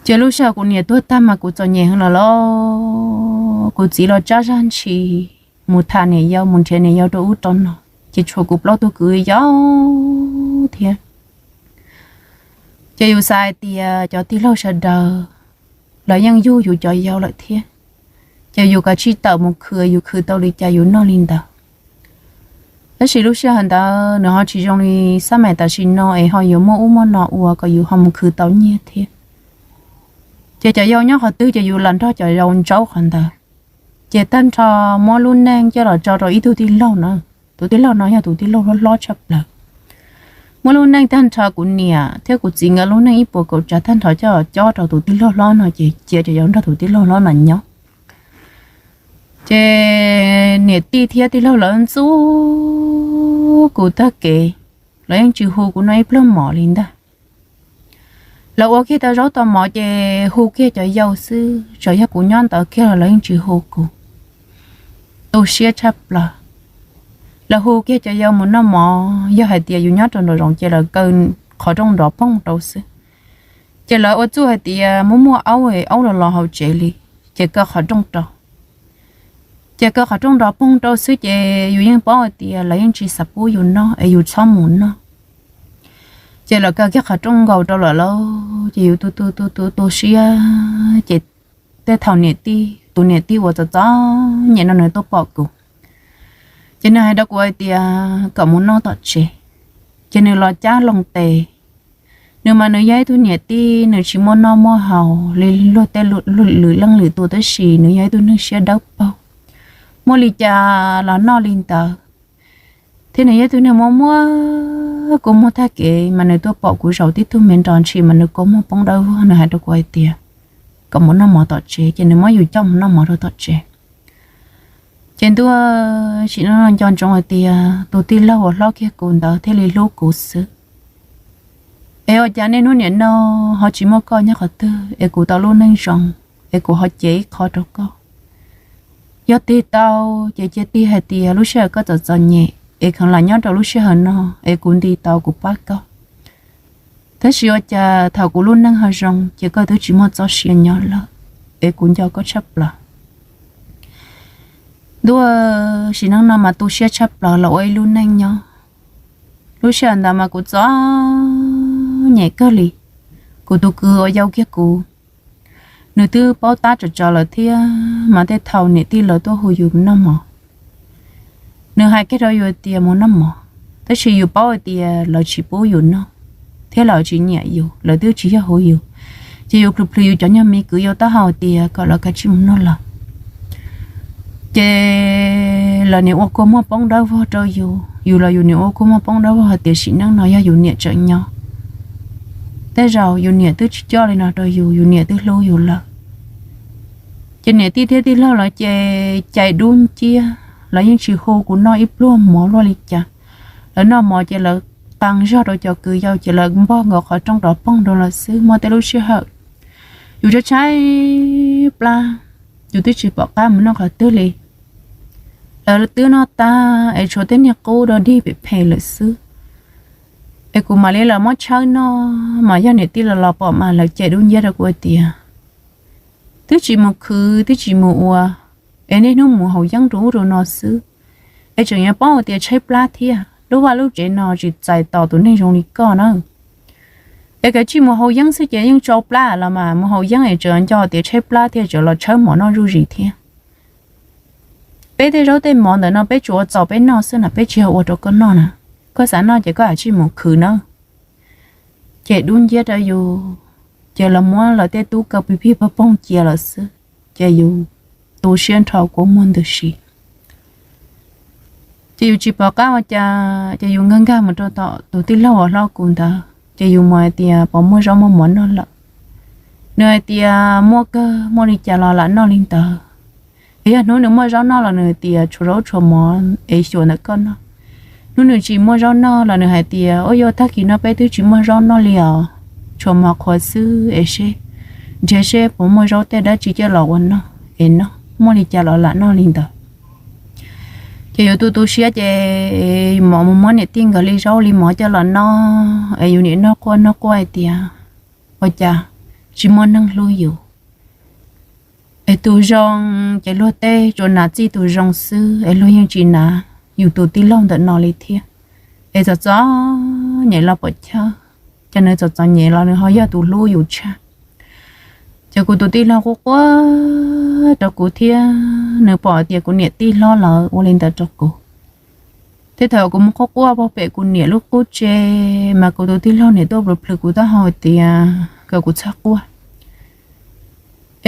Ces lub sij hawm kuv niam tuag tag mas kuv txom nyem heev los lauj, kuv txiv los tsab zaj ntshis mus tham niam yau, mus nrhiav niam yau rau ub rau no, ces tshuav kuv plaub tug kwv yau thiab. Ces yus xav hais tias cov tij laug sawv daws los yeej yug yus cov yau lawm thiab, ces yus kav tsij tawm mus khwv, yus khwv tau li cas yus noj li ntawd. Tab sis lub sij hawm ntawd nws ho tsis zoo li xab mais tam sim no es ho yuav muaj ub muaj no ua kom yus ho mus khwv tau nyiaj thiab. Ces cov yau nyob qhov twg ces yus los nrog cov yau ntsaub qhov ntawd. Ces tag nrho muab lub neej coj los tso rau ib tug tij laug na, tus tij laug no yog tus tij laug hlob hlob tshaj plaws. Muab lub neej tag nrho kuv niam thiab kuv txiv nkawd lub neej ib puas kaum tsav tag nrho coj los cob rau tus tij laug hlob no ces cia cov yau nrog tus tij laug hlob no nyob. Ces niam tij thiab tij laug lawv ntxub kuv tag kev, lawv yeej tsis hu kuv noj ib pluag mov li ntag. Lawv ua kiag tau zaub tau mov ces hu kiag cov yau xwb, tsuas yog kuv nyob ntawd kiag los lawv yeej tsis hu kuv. Tu siab tshaj plaws. Lawv hu kiag cov yau mus noj mov, yog hais tias yus nyob rau nraum zoov ces lawv kaw qhov rooj nrov poog rau xwb. Ces lawv ua txuj hais tias muaj muaj aub, aub los los hauv tsev li, ces kaw qhov rooj rau. Ces kaw qhov rooj nrov poog rau xwb ces yus yeej paub hais tias lawv yeej tsis xav pub yus noj es yus txhob mus noj. Ces lawv kaw kiag qhov rooj nkaus rau lawm lauj, ces yus tu tu tu tu tu siab, ces tej thaum niam tij, tus niam tij uas txom txom nyem no nws tuaj pom kuv, ces nws hais rau kuv hais tias kom mus noj tom tsev. Ces nws los cab loo tes. Nws mas nws yog ib tug niam tij, nws tsis muaj noj muaj haus li luag tej lwm leej lwm tus, tab sis nws yog ib tug neeg siab dawb paug, muaj li cas los noj li ntawd. Thiab nws yog ib tug neeg muaj muaj kua muag tag kev, mas nws tuaj pom kuv zaum tib tug me nrov ntshis mas nws kua muag poob dawb vog, nws hais rau kuv hais tias kom mus noj mov tom tsev, ces nws muab yus coj mus noj mov rau tom tsev. Ces ntuj, sim neej no nco ntsoov hais tias tus tij laug uas hlob kiag kuv ntawd thiaj li hlub kuv xwb. Es ua cas niaj hnub nim no ho tsis muaj koj nyob qhov twg es kuv tau lub neej zoo, es kuv ho cev ib qho rau koj? Yog tig tau ces cia tig hais tias lub sij hawm koj txom txom nyem es kheev lam nyob rau lub sij hawm no es kuv nti tau kuv pab koj. Tab sis ua cas thaum kuv lub neej ho zoo ces koj twb tsis muaj txoj sia nyob lawm, es kuv nco koj tshaj plaws. Ntuj, sim neej no mas tu siab tshaj plaws los ua ib lub neej nyob. Lub sij hawm ntawd mas kuv txom nyem kawg li. Kuv tus kwv uas yau kiag kuv, nws twb paub tab tsov tsov lawm thiab, mas tej thaum niam tij lawv tuaj hu yus noj mov, nws hais kiag rau yus tias mus noj mov, tab sis yus paub hais tias lawv tsis pub yus noj, thiab lawv tsis nyiam yus, lawv twb tsis yog huv yus. Ces yus plhws plhws yus cov nyuag me kwv yau taub hau tias kom lawv kav tsij mus noj lawm. Ces lawv nim ua kua muag poob dawb vog rau yus, yus los yus nim ua kua muag poob dawb vog hais tias sim neej no yog yus niam tseem nyob, tej zaum yus niam twb tsis coj li no rau yus, yus niam twb hlub yus lawm. Ces niam tij thiab tij laug lawv ces cais dub nciab, lawv yeej tsis hu kuv noj ib pluag mov luaj li cas. Lawv noj mov ces lawv qee zog rau cov kwv yau ces lawv npog nkaus qhov rooj rov poog rau lawm xwb. Muaj tej lub sij hawm yus tshaib tshaib plab, yus twb tsis pom qab mus noj qhov twg li. Lawv twb noj tag es tshuav tej niag qub dog dig phem phem lawm xwb. Es kuv mam li los muab tshawb noj, mas yog niam tij los los pom mas lawv cais dub nciab rau kuv hais tias twb tsis mus khwv twb tsis mus ua, es niaj hnub mus haus yeeb rau ub rau no xwb. Es tseem yuav paub hais tias tshaib plab thiab, lub vaj lub tsev no tsis txais tos tus neeg zoo li koj na. Es kav tsij mus haus yeeb xwb ces yeej tsau plab los mas mus haus yeeb es tseem nco tias tshaib plab thiab tseem los tshawb mov noj zuj zus thiab. Peb tej zaub tej mov ntawm no peb tsuas ua txaus peb noj xwb na, peb tsis yog ua rau koj noj na. Koj xav noj ces koj kav tsij mus khwv na. Ces dub nciab rau yus, ces los muab lawv tej tub kaw pig pig pog poog cia lawm xwb, ces yus tu siab nrho kua muag ntws si. Ces yus tsis pom qab ua cas, ces yus nkag nkag mus rau tom tus tij laug uas hlob kuv ntawd, ces yus mus hais tias puas muaj zaub muaj mov noj lawm. Nws hais tias muaj kawg, muaj li cas los lam noj li ntawd. Es yog hnub nws muaj zaub noj los nws tias tshuav zaub tshuav mov es xyuas ntawm koj noj. Hnub nws tsis muaj zaub noj los nws hais tias ua yog tag kis no peb twb tsis muaj zaub noj li os, tshuav mov qhuav xwb es seb, nrhiav seb puas muaj zaub tej dab tsi coj los ua noj es noj, muaj li cas los lam noj li ntawd. Ces yus tu tu siab ces mam mus muab niam tij nkawd li zaub li mov coj los noj, es yus niam noj quaj noj quaj hais tias ua cas tsis muaj neeg hlub yus. Es tus zoo ces luag tej tsuas hnav txij tus zoo xwb, es luag yeej tsis hnav yus tus tij laug ntawm no li thiab. Es txom txom nyem los pom chawj, ces nws txom txom nyem los nws ho yog tus hlub yus tshaj. Ces kuv tus tij laug quaj quaj rau kuv thiab, nws pom tias kuv niam tij hlob lawv ua li ntawd rau kuv. Thiab thaum kuv mus quaj quaj pem kuv niam lub qub tsev, mas kuv tus tij laug niam tuaj plhws plhws kuv taub hau tias kom kuv txhob quaj,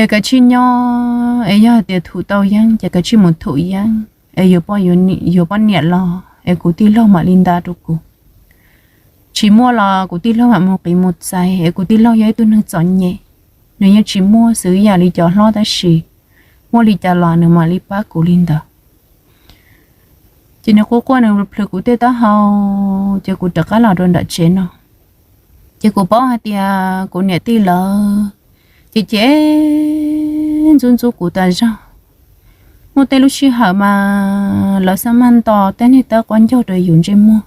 es kav tsij nyob, es yog hais tias thum tau yeeb ces kav tsij mus thum yeeb, es yuav poj niam los es kuv tij laug mam li nta rau kuv. Tsis muaj los kuv tij laug mam mus qiv mus txais, es kuv tij laug yog ib tug neeg txom nyem, nws yeej tsis muaj xwb ib yam li cov hlob tab sis muaj li cas los nws mam li pab kuv li ntawd. Ces nws quaj quaj nws plhws kuv tej taub hau, ces kuv rov qab los rau nram tsev no. Ces kuv paub hais tias kuv niam tij lawv ces ces ntxub ntxub kuv tas zog. Muaj tej lub sij hawm mas lawv xab maj nto tej niag tawb quab ncaug rau yus ntsej muag,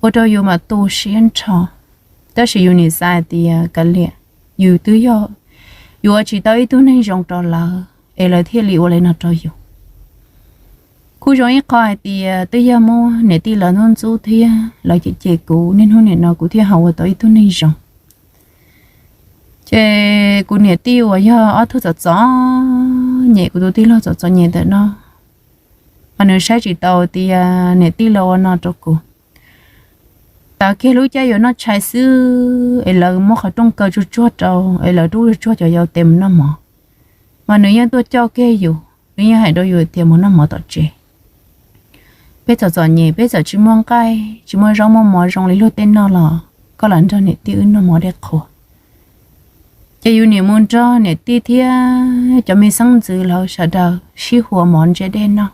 ua rau yus mam tu siab nrho. Tab sis yus nim xav hais tias kav liam, yus twb yog, yus ua tsis tau ib tug neeg zoo rau lawv es lawv thiaj li ua li no rau yus. Kuj zoo ib qho hais tias twb yog muab niam tij lawv ntxub ntxub thiab lawv cem cem kuv, niaj hnub nim no kuv thiaj ho ua tau ib tug neeg zoo. Ces kuv niam tij uas yog ob tug txom txom nyem, kuv tus tij laug txom txom nyem ntawm no, mas nws saib tsis taus tias niam tij lawv ua no rau kuv. Tav kiag lub caij yuav noj tshais xwb es lawv muab qhov rooj kaw tsuag tsuag rau es lawv rub tsuag tsuag cov yau tes mus noj mov, mas nws yeej tuaj coj kiag yus, nws yeej hais rau yus tias mus noj mov tom tsev. Peb txom txom nyem, peb txawm tsis muaj nqaij tsis muaj zaub muaj mov zoo li luag tej noj los koj los nrog niam tij wb noj mov dej qhua. Ces yus nim mus nrog niam tij thiab cov me xeeb ntxwv lawv sawv daws sib huas mov ntse dej noj.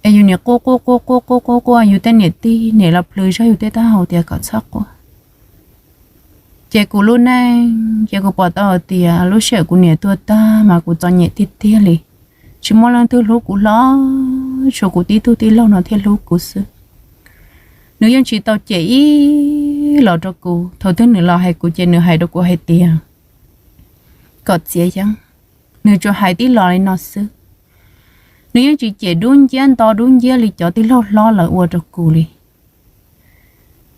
Es yus nim quaj quaj quaj quaj quaj quaj quaj, yus tej niam tij nim los plhws zog yus tej taub hau tias kom txhob quaj. Ces kuv lub neej ces kuv pom tau hais tias lub sij hawm kuv niam tuag tag mas kuv txom nyem tiag tiag li, tsis muaj leej twg hlub kuv hlo, tshuav kuv tib tug tij laug no thiaj hlub kuv xwb. Nws yeej tsis tau cem ib los rau kuv, thaum twg nws los hais kuv ces nws hais rau kuv hais tias kom txiav yeeb. Nws tsuas hais tib los li no xwb. Nws yeej tsis cem dub nciab nto dub nciab li cov tij laug hlob lawv ua rau kuv li.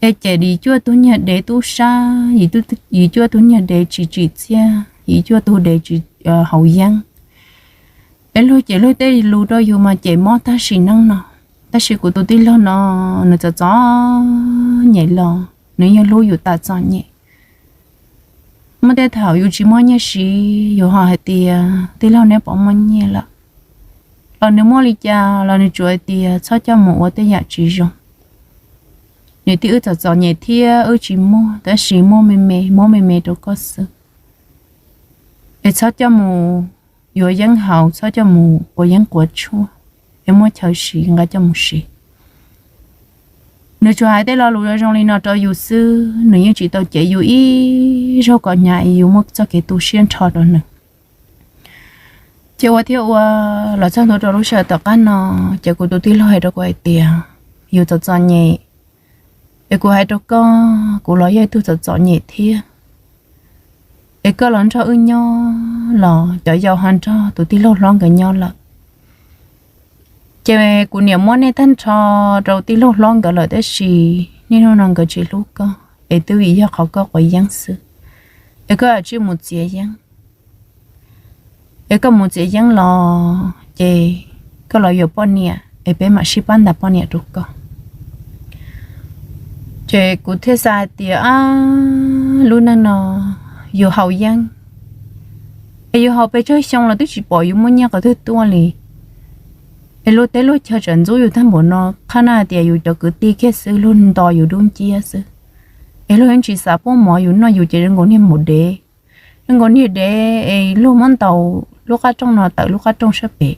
Es cem yim cuaj tug nyuag dev tub sab, yim cuaj tug nyuag dev tsis tsim txiaj, yim cuaj tug dev tsis haus yeeb. Es luag cem luag tej lus rau yus mas cem mob tag sim neej no. Tab sis kuv tus tij laug no, nws txom txom nyem los nws yeej hlub yus tas txom nyem. Muaj tej thaum yus tsis muaj nyiaj siv, yus ho hais tias tij laug neb puas muaj nyiaj lawm, los nws muaj li cas los nws tsuas hais tias txhob coj mus ua tej yam tsis zoo. Niam tij wb txom txom nyem thiab wb tsis muaj, tab sis muab me me, muab me me rau koj xwb. Es txhob coj mus yuav yeeb haus, txhob coj mus quav yeeb quav tshuaj, es muab chaw siv nqa coj mus siv. Nws tsuas hais tej lo lus zoo zoo li no rau yus xwb, nws yeej tsis tau cem yus ib zaug kom hnyav es yus muaj txoj kev tu siab nrho rau nws. Ces ua thiab ua los txog ntua rau lub sij hawm tom qab no, ces kuv tus tij laug hais rau kuv hais tias, yus txom txom nyem, es kuv hais rau koj, kuv los yog ib tug txom txom nyem thiab. Es koj los nrog wb nyob los cov yau ho nrog tus tij laug hlob nkawd nyob lawm. Ces kuv niam muab nej tag nrho rau tij laug hlob nkawd lawm tab sis niaj hnub no nkawd tsis hlub koj, es twb vim yog qhov koj quav yeeb xwb. Es koj cia li mus txiav yeeb, es koj mus txiav yeeb los ces koj los yuav poj niam es peb mam sib pab ntas poj niam rau koj. Ces kuv thiaj xav hais tias, lub neej no yus haus yeeb, es yus haus pes tsawg xyoo los twb tsis pom yus muaj nyiaj qhov twg tuaj li. Es luag teb luag chaw tseem ntxub yus tag npaum no, qhab na hais tias yus cov kwv tij kiag xwb, luag nto yus dub nciab xwb. Es luag yeej tsis xav puab mov yus noj, yus ces zoo nkaus niag maum dev, zoo nkaus niag dev es luag muab ntaus lub qab rooj no tawm lub qab rooj sab pem,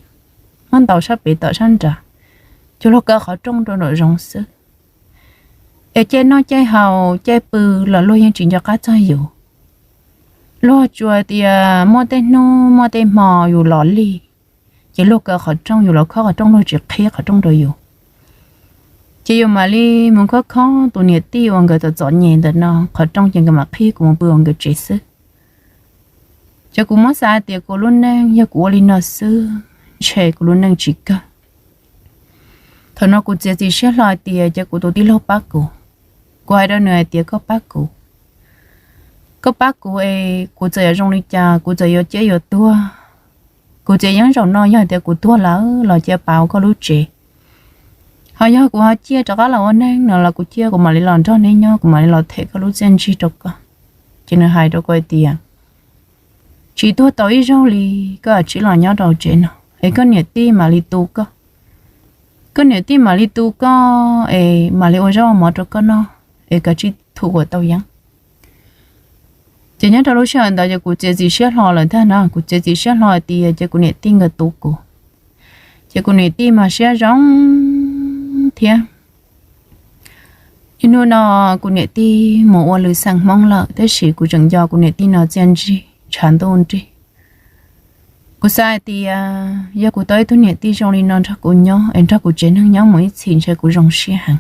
muab ntaus sab pem tawm sab nrad, ces luag kaw qhov rooj rau nraum zoov xwb. Es caij noj caij haus caij pw los luag yeej tsis nco qab txog yus. Luag tsuas tias muaj tej hnub muaj tej hmo yus los lig, ces luag kaw qhov rooj, yus los khob qhov rooj luag tsis qhib qhov rooj rau yus. Ces yus mam li mus khob khob tus niam tij uas nkawd txom txom nyem ntawm no qhov rooj ces nkawd mam qhib kuv mus pw ua nkawd tsev xwb. Ces kuv muab xav tias kuv lub neej yog kuv ua li no xwb, ntshe kuv lub neej tsis kawg. Thaum no kuv txiav txim siab hlo hais tias cia kuv tus tij laug pab kuv. Kuv hais rau nws hais tias koj pab kuv, koj pab kuv es kuv txawm yuav zoo li cas, kuv txawm yuav ciaj yuav tuag, kuv txiav yeeb zaum no yog hais tias kuv tuag lawm los cia pab ua koj lub tsev. Ho yog kuv ho ciaj rov qab los ua neeg no los kuv ciaj kuv mam li los nrog neb nyob, kuv mam li los them koj lub txiaj ntsig rau koj. Ces nws hais rau kuv hais tias tsis tuag tau ib zaug li, koj cia li los nyob rau tsev no es koj niam tij mam li tu koj. Koj niam tij mam li tu koj es mam li ua zaub ua mov rau koj noj, es koj cia li thum kuv tau yeeb. Ces nyob rau lub sij hawm ntawd ces kuv txiav txim siab hlo lawm ntag na, kuv txiav txim siab hlo tias ces kuv niam tij nkawd tu kuv, ces kuv niam tij mas siab zoo thiab. Ib hnub no kuv niam tij mus ua lwm xeem Hmoob lawm, tab sis kuv tseem nco kuv niam tij no txiaj ntsig ntshav ntuj nrig. Kuv xav hais tias yog kuv tau ib tug niam tij zoo li no nrog kuv nyob es nrog kuv tsev neeg nyob mus ib txhis ntshe kuv zoo siab heev.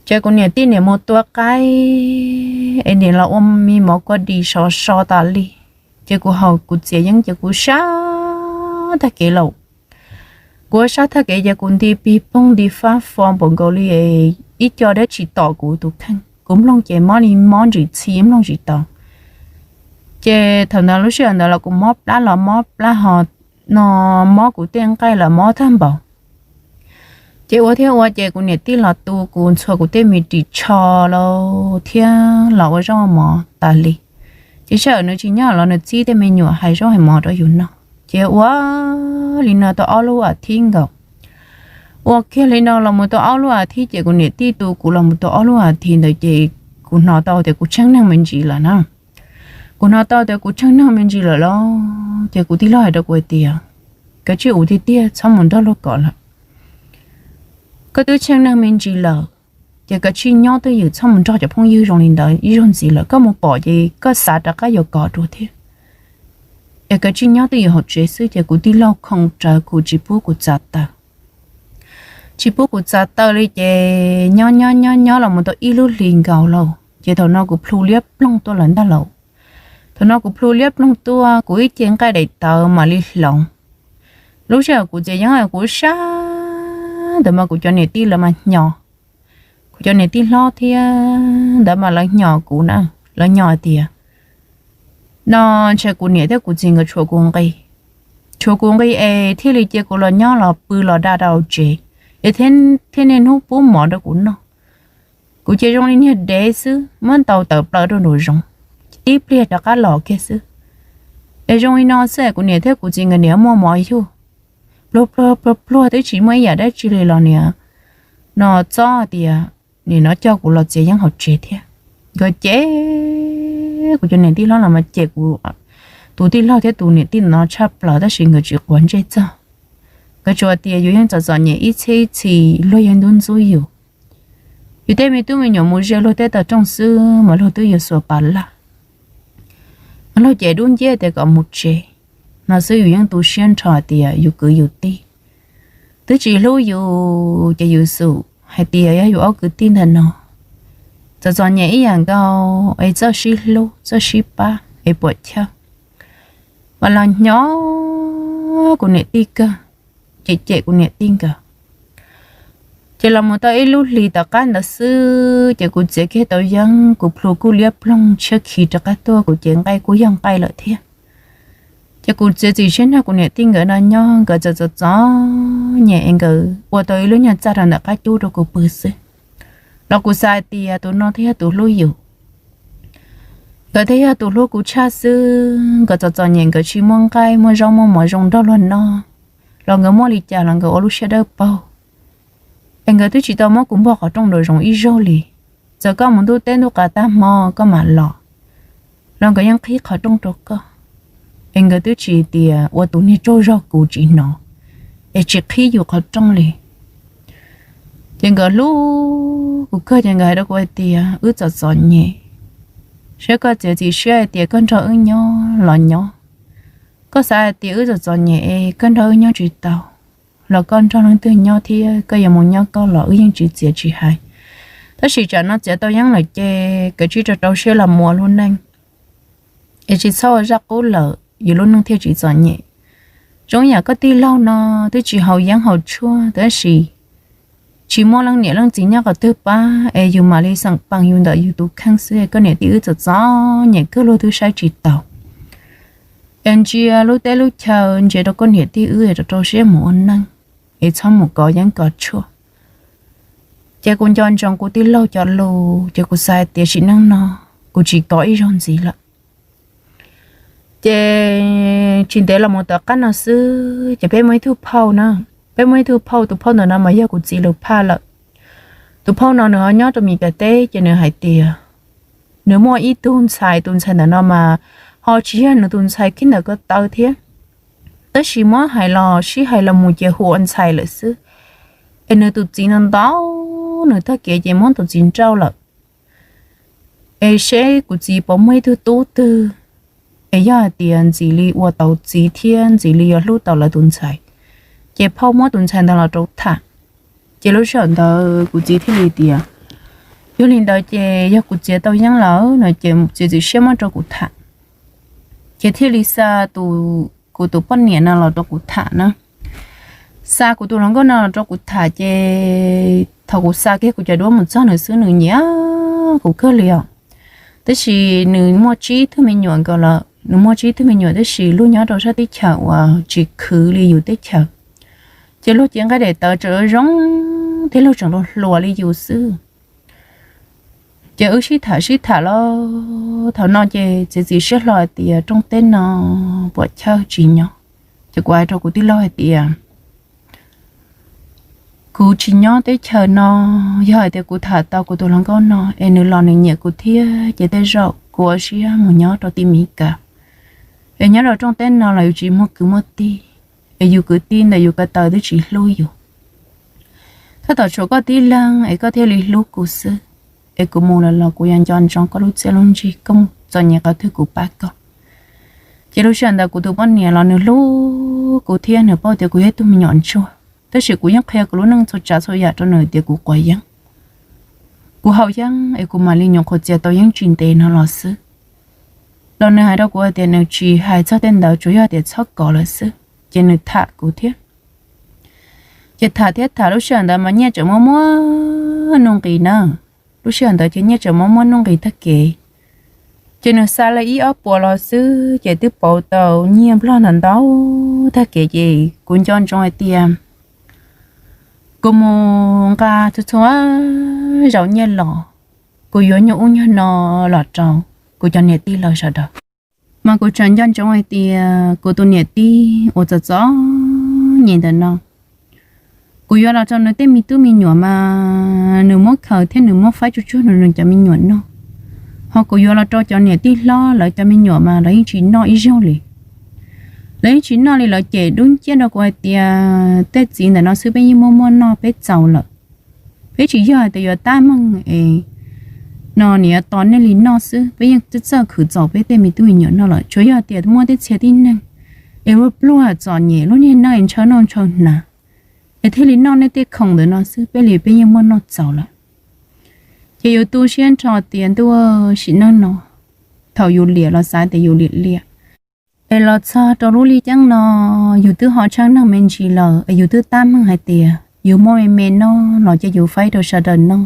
Ces kuv niam tij niam mus tua qaib es niam los ua me mov kua dis sov so tas li, ces kuv haus kuv txiav yeeb ces kuv sab tag kev lawm. Kuv sab tag kev ces kuv nti pig poog nti fab fo npaum nkaus li ib co dab tsi tom kuv tus kheej, kuv mloog ces mob li mob ntsis txhi mloog tsis tau. Ces thaum ntawd lub sij hawm ntawd los kuv mob plab los mob plab ho no, mob kuv tej nqaij los mob tag npaum. Ces ua thiab ua ces kuv niam tij los tu kuv ntxhua kuv tej me ris tsho los thiab los ua zaub mov tas li. Ces sij hawm nws tsis nyob los nws txib tej me nyuam hais zaub hais mov rau yus noj. Ces ua li no tau ob lub as thiv nkaus. Ua kiag li no los mus tau ob lub as thiv ces kuv niam tij tu kuv los mus tau ob lub as thiv ntawd ces kuv hnov tau tias kuv tsheej neeg me ntsis lawm na. Kuv hnov tau tias kuv tsheej neeg me ntsis lawm los ces kuv tij laug hais rau kuv hais tias, koj tsij ua tiag tiag txhob mus nrog luag kov lawm. Koj twb tsheej neeg me ntsis lawm, ces koj tsij nyob twj ywm txhob mus nrog cov phooj ywg zoo li ntawd ib zaug ntxiv lawm, koj mus pom ces koj xav rov qab yuav kov dua thiab. Es koj tsij nyob twj ywm hauv tsev xwb. Ces kuv tij laug khoo rawv kuv tsis pub kuv txav taw. Tsis pub kuv txav taw li ces nyob nyob nyob nyob los mus tau ib lub hlis nkaus lauj, ces thaum no kuv plhu liab ploog tuaj lawm ntag lauj. Thaum no kuv plhu liab ploog tuaj kuv ib ce nqaij daim tawv mam li hloov. Lub sij hawm kuv txiav yeeb kuv sab ntawd mas kuv cov niam tij lawv mas hnyos, kuv cov niam tij hlob thiab ntawd mas lawv hnyos kuv na, lawv hnyos tias no ntshe kuv niam thiab kuv txiv nkawd tshuav kuv nqi, tshuav kuv nqi es thiaj li cia kuv los nyob los pw los da rau tsev, es thiaj niaj hnub pub mov rau kuv noj. Kuv ces zoo li niag dev xwb, muab ntaus tawm plaws rau nraum zoov, tib pliag rov qab los kiag xwb. Es zoo li no xwb es kuv niam thiab kuv txiv nkawd niam muaj mov yug, pluag pluag pluag pluag twb tsis muaj ib yam dab tsi li los niam no txob tias nim no coj kuv los txiav yeeb hauv tsev thiab. Nkawd cem, kuv cov niam tij hlob los mas cem kuv tus tij laug thiab tus niam tij no tshaj plaws tab sis nkawd tsis quav ntsej txog. Nkawd tsuas tias yus yeej txom txom nyem ib txhiab ib txhis luag yeej ntub ntxub yus. Yus tej me tub me nyuam mus ze luag tej tog rooj xwb mas luag twb yuav xuas pas laj, mas luag cem dub nciab tias kom mus tsev. No xwb yus yeej tu siab nrho tias yus kwv yus tij twb tsis hlub yus ces yus xum hais tias yog yus ob kwv tij ntawm no txom txom nyem ib yam nkaus es txawj sib hlub txawj sib pab es puam chawj. Mas los hnyos kuv niam tij kawg, cem cem kuv niam tij nkawd. Ces los mus tau ib lub hlis tom qab ntawd xwb ces kuv txiav kiag tau yeeb kuv plhu kuj liab ploog tshiab khi rov qab tuaj kuv ces nqaij kuj yog nqaij lawm thiab. Ces kuv txiav txim siab nrog kuv niam tij nkawd no nyob, nkawd txom txom txom nyem es nkawd ua tau ib lub nyuag txaj rau ntawm qab cub rau kuv pw xwb. Los kuv xav hais tias tus no thiaj yog tus hlub yus, nkawd thiaj yog tus hlub kuv tshaj xwb. Nkawd txom txom nyem nkawd tsis muaj nqaij muaj zaub muaj mov zoo nrog luag noj, los nkawd muaj li cas los nkawd ua lub siab dawb paug. Es nkawd twb tsis tau muab kuv npog qhov rooj nraum zoov ib zaug li. Txawm koj mus ntuj teb ntuj qab tag hmo koj mam los, los nkawd yeej qhib qhov rooj rau koj. Es nkawd twb tsis tias ua tus niag tsaug zog kuv tsis hnov, es tsis qhib yus qhov rooj li. Ces nkawd hlub kuv kawg ces nkawd hais rau kuv hais tias wb txom txom nyem, saib koj txiav txim siab hais tias koj nrog wb nyob los nyob, koj xav hais tias wb txom txom nyem es koj nrog wb nyob tsis tau, los koj nrog leej twg nyob thiab koj yuav mus nyob koj los wb yeej tsis txiav tsis hais. Tab sis tsam no txiav tau yeeb lawm ces koj tsij rau rau siab los mus ua lub neej, es tsis txhob ua zaj qub lawm yus lub neej thiaj tsis txom nyem. Zoo yam koj tij laug no twb tsis haus yeeb haus tshuaj tab sis tsis muaj leej niam leej txiv nyob qhov twg pab es yus mam li xeem pees yus ntawm yus tus kheej xwb. Koj niam tij wb txom txom nyem kawg luag twb saib tsis taus. Es ntsia lub teb lub chaw ntsia rau koj niam tij wb es rau rau siab mus ua neej, es txhob mus kov yeeb kov tshuaj. Ces kuv nco ntsoov kuv tij laug cov lus ces kuv xav hais tias sim neej no kuv tsis kov ib zaug ntxiv lawm. Ces tsis ntev los mus tom qab no xwb ces peb muaj ib tug phauj na, peb muaj ib tug phauj, tus phauj ntawm no mas yog kuv txiv lus phaj lawm. Tus phauj no nws ho nyob rau Mis Kas teb ces nws hais tias nws muaj ib tug ntxhais, tus ntxhais ntawm no mas ho tsis yog nws tus ntxhais kiag ntawm ko taw thiab, tab sis muab hais los sib hais los mus ces hu ua ntxhais lawm xwb. Es nws tus txiv no ntau, nws tag kev ces muab tus txiv nrauj lawm. Es seb kuv txiv puas muaj ib tug tub twg, es yog hais tias ntxim li ua tau txiv thiab ntxim li yuav hlub tau lawv tus ntxhais, ces phauj muab tus ntxhais ntawd los rau tham. Ces lub sij hawm ntawd kuv txiv thiaj li tias, yog li ntawd ces yog kuv txiav tau yeeb lawm no ces txiav txim siab muab rau kuv tham. Ces thiaj li xa kuv tus poj niam no los rau kuv tham na. Xa kuv tus hluas nkauj no los rau kuv tham ces thaum kuv xa kiag kuv cov duab mus txog nws xwb nws nyiam kuv kawg li os. Tab sis nws muaj tsib tug me nyuam nkaus lawm, nws muaj tsib tug me nyuam tab sis luag nyob rau sab teb chaws uas tsis khwv li yus teb chaws, ces luag cev nqaij daim tawv tseem zoo thiab luag tseem hluas hluas li yus xwb. Ces wb sib tham sib tham los thaum no ces txiav txim siab hlo hais tias rooj teb no puam chawj tsis nyob. Ces kuv hais rau kuv tij laug hais tias, kuv tsis nyob teb chaws no, yog hais tias kuv tham tau kuv tus hluas nkauj no es nws los nws nyiam kuv thiab ces tej zaum kuv ua siab mus nyob rau tim Mis Kas. Es nyob rau rooj teb no los yus tsis muaj kwv muaj tij, es yus kwv tij ntawm yus ko taw twb tsis hlub yus. Tab tom tshuav koj tib leeg es koj thiaj li hlub kuv xwb. Es kuv mus lawm los kuv yuav nco ntsoov koj lub txiaj lub ntsig, koj mus txom nyem qhov twg kuv pab koj. Ces lub sij hawm ntawd kuv tus poj niam los nws hlub kuv thiab nws paub tias kuv yog ib tug me nyuam ntsuag, tab sis kuv yeej qhia kuv lub neej txhua tsav txhua yam rau nws tias kuv quav yeeb, kuv haus yeeb es kuv mam li nyuam qhuav txiav tau yeeb tsis ntev no los xwb. Los nws hais rau kuv hais tias nws tsis hais txog tej ntawd, tsuas yog tias txhob kov lawm xwb. Ces nws tham kuv thiab. Ces tham thiab tham lub sij hawm ntawd mas nyiaj tseem muaj muaj nuj nqis na. Lub sij hawm ntawd ces nyiaj tseem muaj muaj nuj nqis tag kev. Ces nws xa li ib ob puas los xwb ces twb pauv tau nyiaj nplog ntau ntau tag kev ces kuv nco ntsoov hais tias kuv mus nqa txhua txhua zaus nyiaj los, kuv yuav nyuag ub nyuag no los rau kuv cov niam tij lawv sawv daws. Mas kuv tseem nco ntsoov hais tias kuv tus niam tij uas txom txom nyem ntawm no, kuv yuav los rau nws tej me tub me nyuam mas nws muab khaws thiab nws muab faib tsuj tsuag rau nws cov me nyuam noj. Ho kuv yuav los rau cov niam tij hlob lawv cov me nyuam mas lawv yeej tsis noj ib zaug li. Lawv yeej tsis noj li, lawv cem dub nciab rau kuv hais tias tej txiv ntawm no xwb peb yeej muaj muaj noj peb txaus lawm. Peb tsis yog hais tias yuav tab meeg es no niam yuav tos nej li noj xwb, peb yeej txawj khwv txaus peb tej me tub me nyuam noj lawm. Tsuas yog tias muaj tej txhia tib neeg es ua pluag txom nyem lub niag neej es ntshaw noj ntshaw hnav es thiaj li noj nej tej khoom ntawm no xwb, peb li peb yeej muaj noj txaus lawm. Ces yus tu siab nrho tias ntuj, sim neej no thaum yus liam los xav tias yus liam liam, es los txog rau lub liaj ceeb no yus twb ho tsheej neeg me ntsis lawm es yus twb tab meeg hais tias yus muaj me me noj los cia yus faib rau sawv daws noj.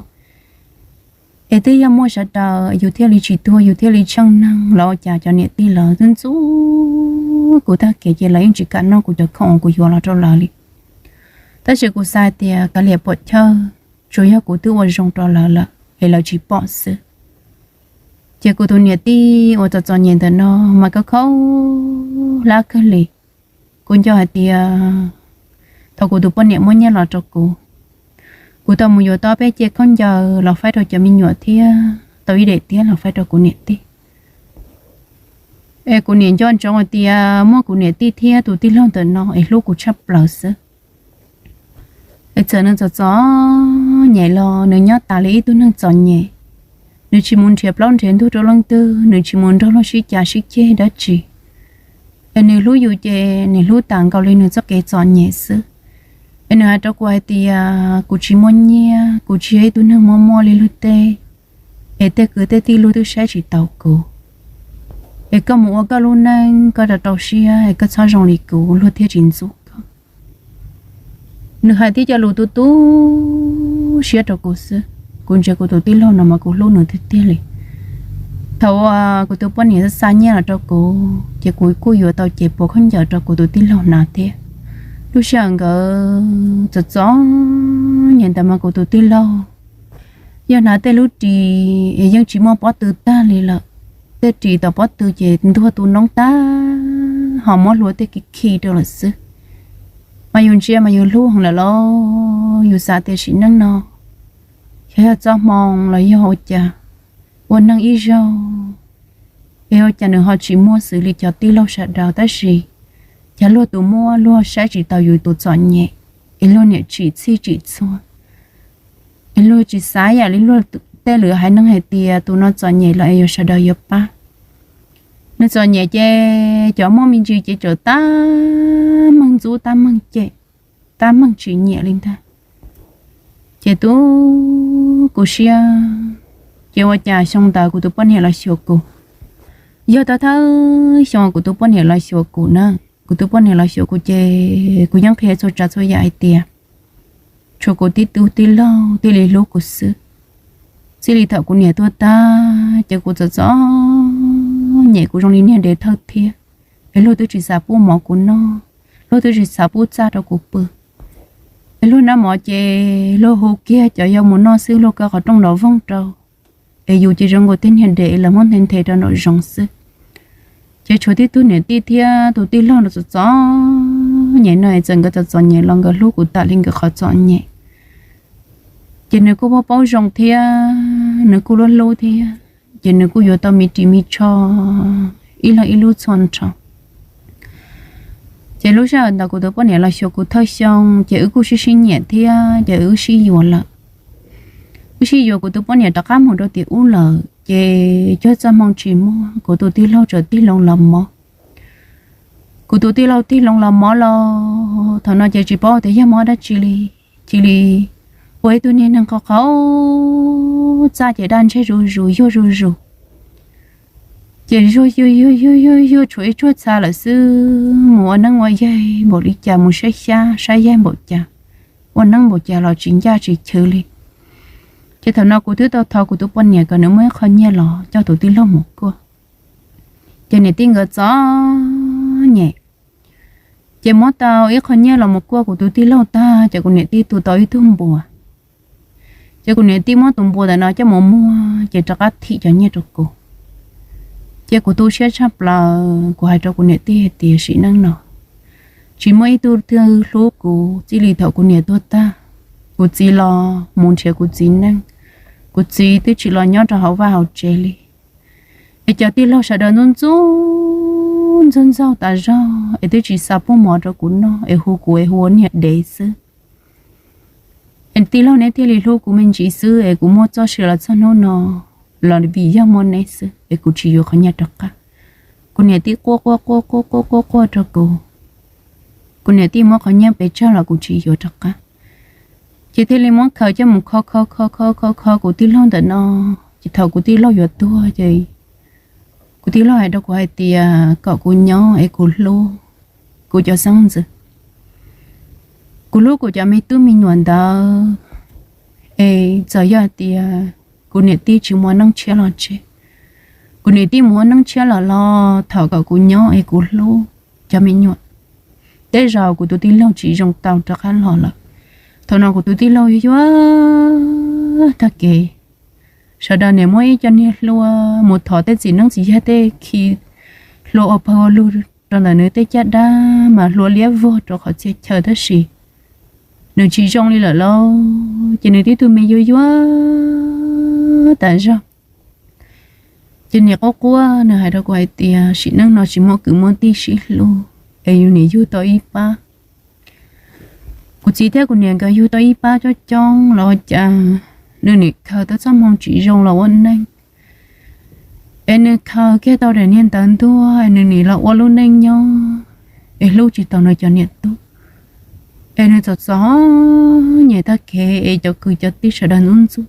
Es twb yog muaj sawv daws yus thiaj li tsis tuag, yus thiaj li tsheej neeg los ua cas cov niam tij lawv twb ntxub kuv tag kev ces lawv yeej tsis kam noj kuv cov khoom uas kuv yuav los rau lawv li. Tab sis kuv xav hais tias kav liam puam chawj, tsuas yog kuv twb ua zoo rau lawv lawm es lawv tsis pom xwb. Ces kuv tus niam tij uas txom txom nyem ntawm no mas khaub khaub hlab kawg li. Kuv nco hais tias thaum kuv tus poj niam muab nyiaj los rau kuv, kuv tau mus yuav tau peb ce khaub ncaws los faib rau cov me nyuam thiab tau ib daim tiab los faib rau kuv niam tij. Es kuv niam nco ntsoov hais tias muaj kuv niam tij thiab tus tij laug ntawm no es hlub kuv tshaj plaws xwb. Es txawm nws txom txom nyem los nws nyob tas li ib tug neeg txom nyem. Nws tsis mus nrhiav plaub nrhiav ntug rau leej twg, nws tsis mus nrog luag sib cav sib ceg dab tsi. Es nws hlub yus ces nws hlub tas nkaus li nws txoj kev txom nyem xwb. Es nws hais rau kuv hais tias kuv tsis muaj nyiaj, kuv tsis yog ib tug neeg muaj muaj li luag tej, es tej kwv tej tij luag twb saib tsis taus kuv. Es koj mus ua koj lub neej, koj rau rau siab es koj txhob zoo li kuv, luag thiaj tsis ntxub koj. Nws hais tib co lus tu tu siab rau kuv xwb. Kuv ntsia kuv tus tij laug no mas kuv hlub nws tiag tiag li. Thaum uas kuv tus poj niam xa nyiaj los rau kuv ces kuv kuj yuav tau ces puas khaub ncaws rau kuv tus tij laug hnav thiab. Lub sij hawm nkawd txom txom nyem ntawd mas kuv tus tij laug yog hnav tej lub ris es yeej tsis muaj pob tw tag li lawm. Tej ris tom pob tw ces ntuag tu noob tag, ho muab hlua tej khi khi rau lawm xwb. Mas yus ntsia mas yus hlub heev lawm los yus xav tias sim neej no xyov yog txoj hmoo los yog ua cas, ua neej ib zaug, es ua cas nws ho tsis muaj xws li cov tij laug sawv daws, tab sis cas luag tus muaj luag saib tsis taus yus tus txom nyem, es luag niam tsim txhij tsim txhua, es luag tsis xav yam li luag tej lwm haiv neeg hais tias tus no txom nyem los es yuav sawv daws yuav pab. Nws txom nyem ces cov muaj me ntsis ces txawm tab meeg ntxub tab meeg cem, tab meeg tsis nyiam li ntag. Ces tu kuv siab, ces ua cas xyoo ntawd kuv tus poj niam los xyuas kuv, yog thawj thawj xyoo kuv tus poj niam los xyuas kuv na, kuv tus poj niam los xyuas kuv ces kuv yeej qhia txhua tsav txhua yam hais tias tshuav kuv tib tug tij laug thiaj li hlub kuv xwb. Txij li thaum kuv niam tuag tag ces kuv txom txom nyem, kuv zoo li niag dev thawj thiab, es luag twb tsis xav pub mov kuv noj, luag twb tsis xav pub txaj rau kuv pw. Es luag noj mov ces luag hu kiag cov yau mus noj xwb, luag kaw qhov rooj nrov voog rau, es yus ces zoo nkaus tej niag dev es lawv muab nthe nthe rau nraum zoov xwb. Ces tshuav tib tug niam tij thiab tus tij laug no txom txom nyem no es txawm nkawd txom txom nyem los nkawd hlub kuv tas li nkawd qhov txom nyem. Ces nws kuj paub paub zoo thiab nws kuj hlub hlub thiab, ces nws kuj yuav tau me ris me tsho ib leeg ib lub txhua nrho. Ces lub sij hawm ntawd kuv tus poj niam los xyuas kuv thawj xyoo ces wb kuj sib sib nyiam thiab ces wb sib yuav lawm. Wb sib yuav kuv tus poj niam rov qab mus rau tim ub lawm ces cuag txoj hmoo tsis muaj, kuv tus tij laug txawm tig loo los mov. Kuv tus tij laug tig loo los mov los thaum no ces tsis paub tias yog mov dab tsi li, cia li ua ib tug niag neeg qhov qhov txaj ces daj ntseg zuj zus yuag zuj zus. Ces zuag yuag yuag yuag yuag yuag tshuav ib tsuag txha lawm xwb, mus ua neeb ua yaig npaum li cas, mus saib xyab saib yaig npaum cas, ua neeb npaum cas los tsis ncaj tsis chwv li. Ces thaum no kuv twb tau thov kuv tus poj niam kom nws muab ib qho nyiaj los coj tus tij laug mus kuaj. Ces niam tij nkawd txom nyem, ces muab tau ib qho nyiaj los mus kuaj kuv tus tij laug tag ces kuv niam tij tu tau ib tug npua. Ces kuv niam tij muab tus npua ntawm no coj mus muag ces rov qab thim cov nyiaj rau kuv. Ces kuv tu siab tshaj plaws, kuv hais rau kuv niam tij hais tias sim neej no tsis muaj ib tug twg hlub kuv txij li thaum kuv niam tuag tag. Kuv txiv los mus nrhiav kuv txiv neej, kuv txiv twb tsis los nyob rau hauv vaj hauv tsev li. Es cov tij laug sawv daws ntxub ntxub ntxub ntxaug tas zog es twb tsis xav pub mov rau kuv noj es hu kuv es hu ua niag dev xwb. Es tij laug neb thiaj li hlub kuv me ntsis xwb es kuv muaj txoj sia los txog hnub no los vim yog muaj neb xwb es kuv tsis yuav qhov nyiaj rov qab. Kuv niam tij quaj quaj quaj quaj quaj quaj quaj rau kuv. Kuv niam tij muab qhov nyiaj pes tsawg los kuv tsis yuav rov qab. Ces thiaj li muab khaws coj mus kho kho kho kho kho kho kuv tij laug ntawm no. Ces thaum kuv tij laug yuav tuag ces kuv tij laug hais rau kuv hais tias kom kuv nyob es kuv hlub kuv cov xeeb ntxwv, kuv hlub kuv cov me tub me nyuam ntawd. Es txawm yog hais tias kuv niam tij tsis mus ua neeb tshiab los tseg, kuv niam tij mus ua neeb tshiab lawm los thov kom kuv nyob es kuv hlub cov me nyuam. Tej zaum kuv tus tij laug tsis zoo tau rov qab los lawm. Thaum no kuv tus tij laug yuag yuag tag kev, sawv daws niaj muab ib co niag hlua mus thov tej txiv neeb txiv yaig tej khi hlua ua pawg ua lug rau ntawm nws tej caj dab mas hlua liab vog rau qhov txhia chaw tab sis nws tsis zoo li lawm lauj. Ces nws tib tug me yuag yuag tas zog. Ces niam quaj quaj nws hais rau kuv hais tias sim neej no tsis muaj kwv muaj tij sib hlub es yus niam yug tau ib pab. Kuv txiv thiab kuv niam nkawd yug tau ib pab coob coob los ua cas nws niam khaws tau txoj hmoo tsis zoo los ua neej. Es nws khaws kiag tau daim niag ntawv ntuag es nws nim los ua lub neej nyob es hlub tsis tau nws cov niam tub. Es nws txom txom nyem tag kev es cov kwv cov tij sawv daws ntxub ntxub.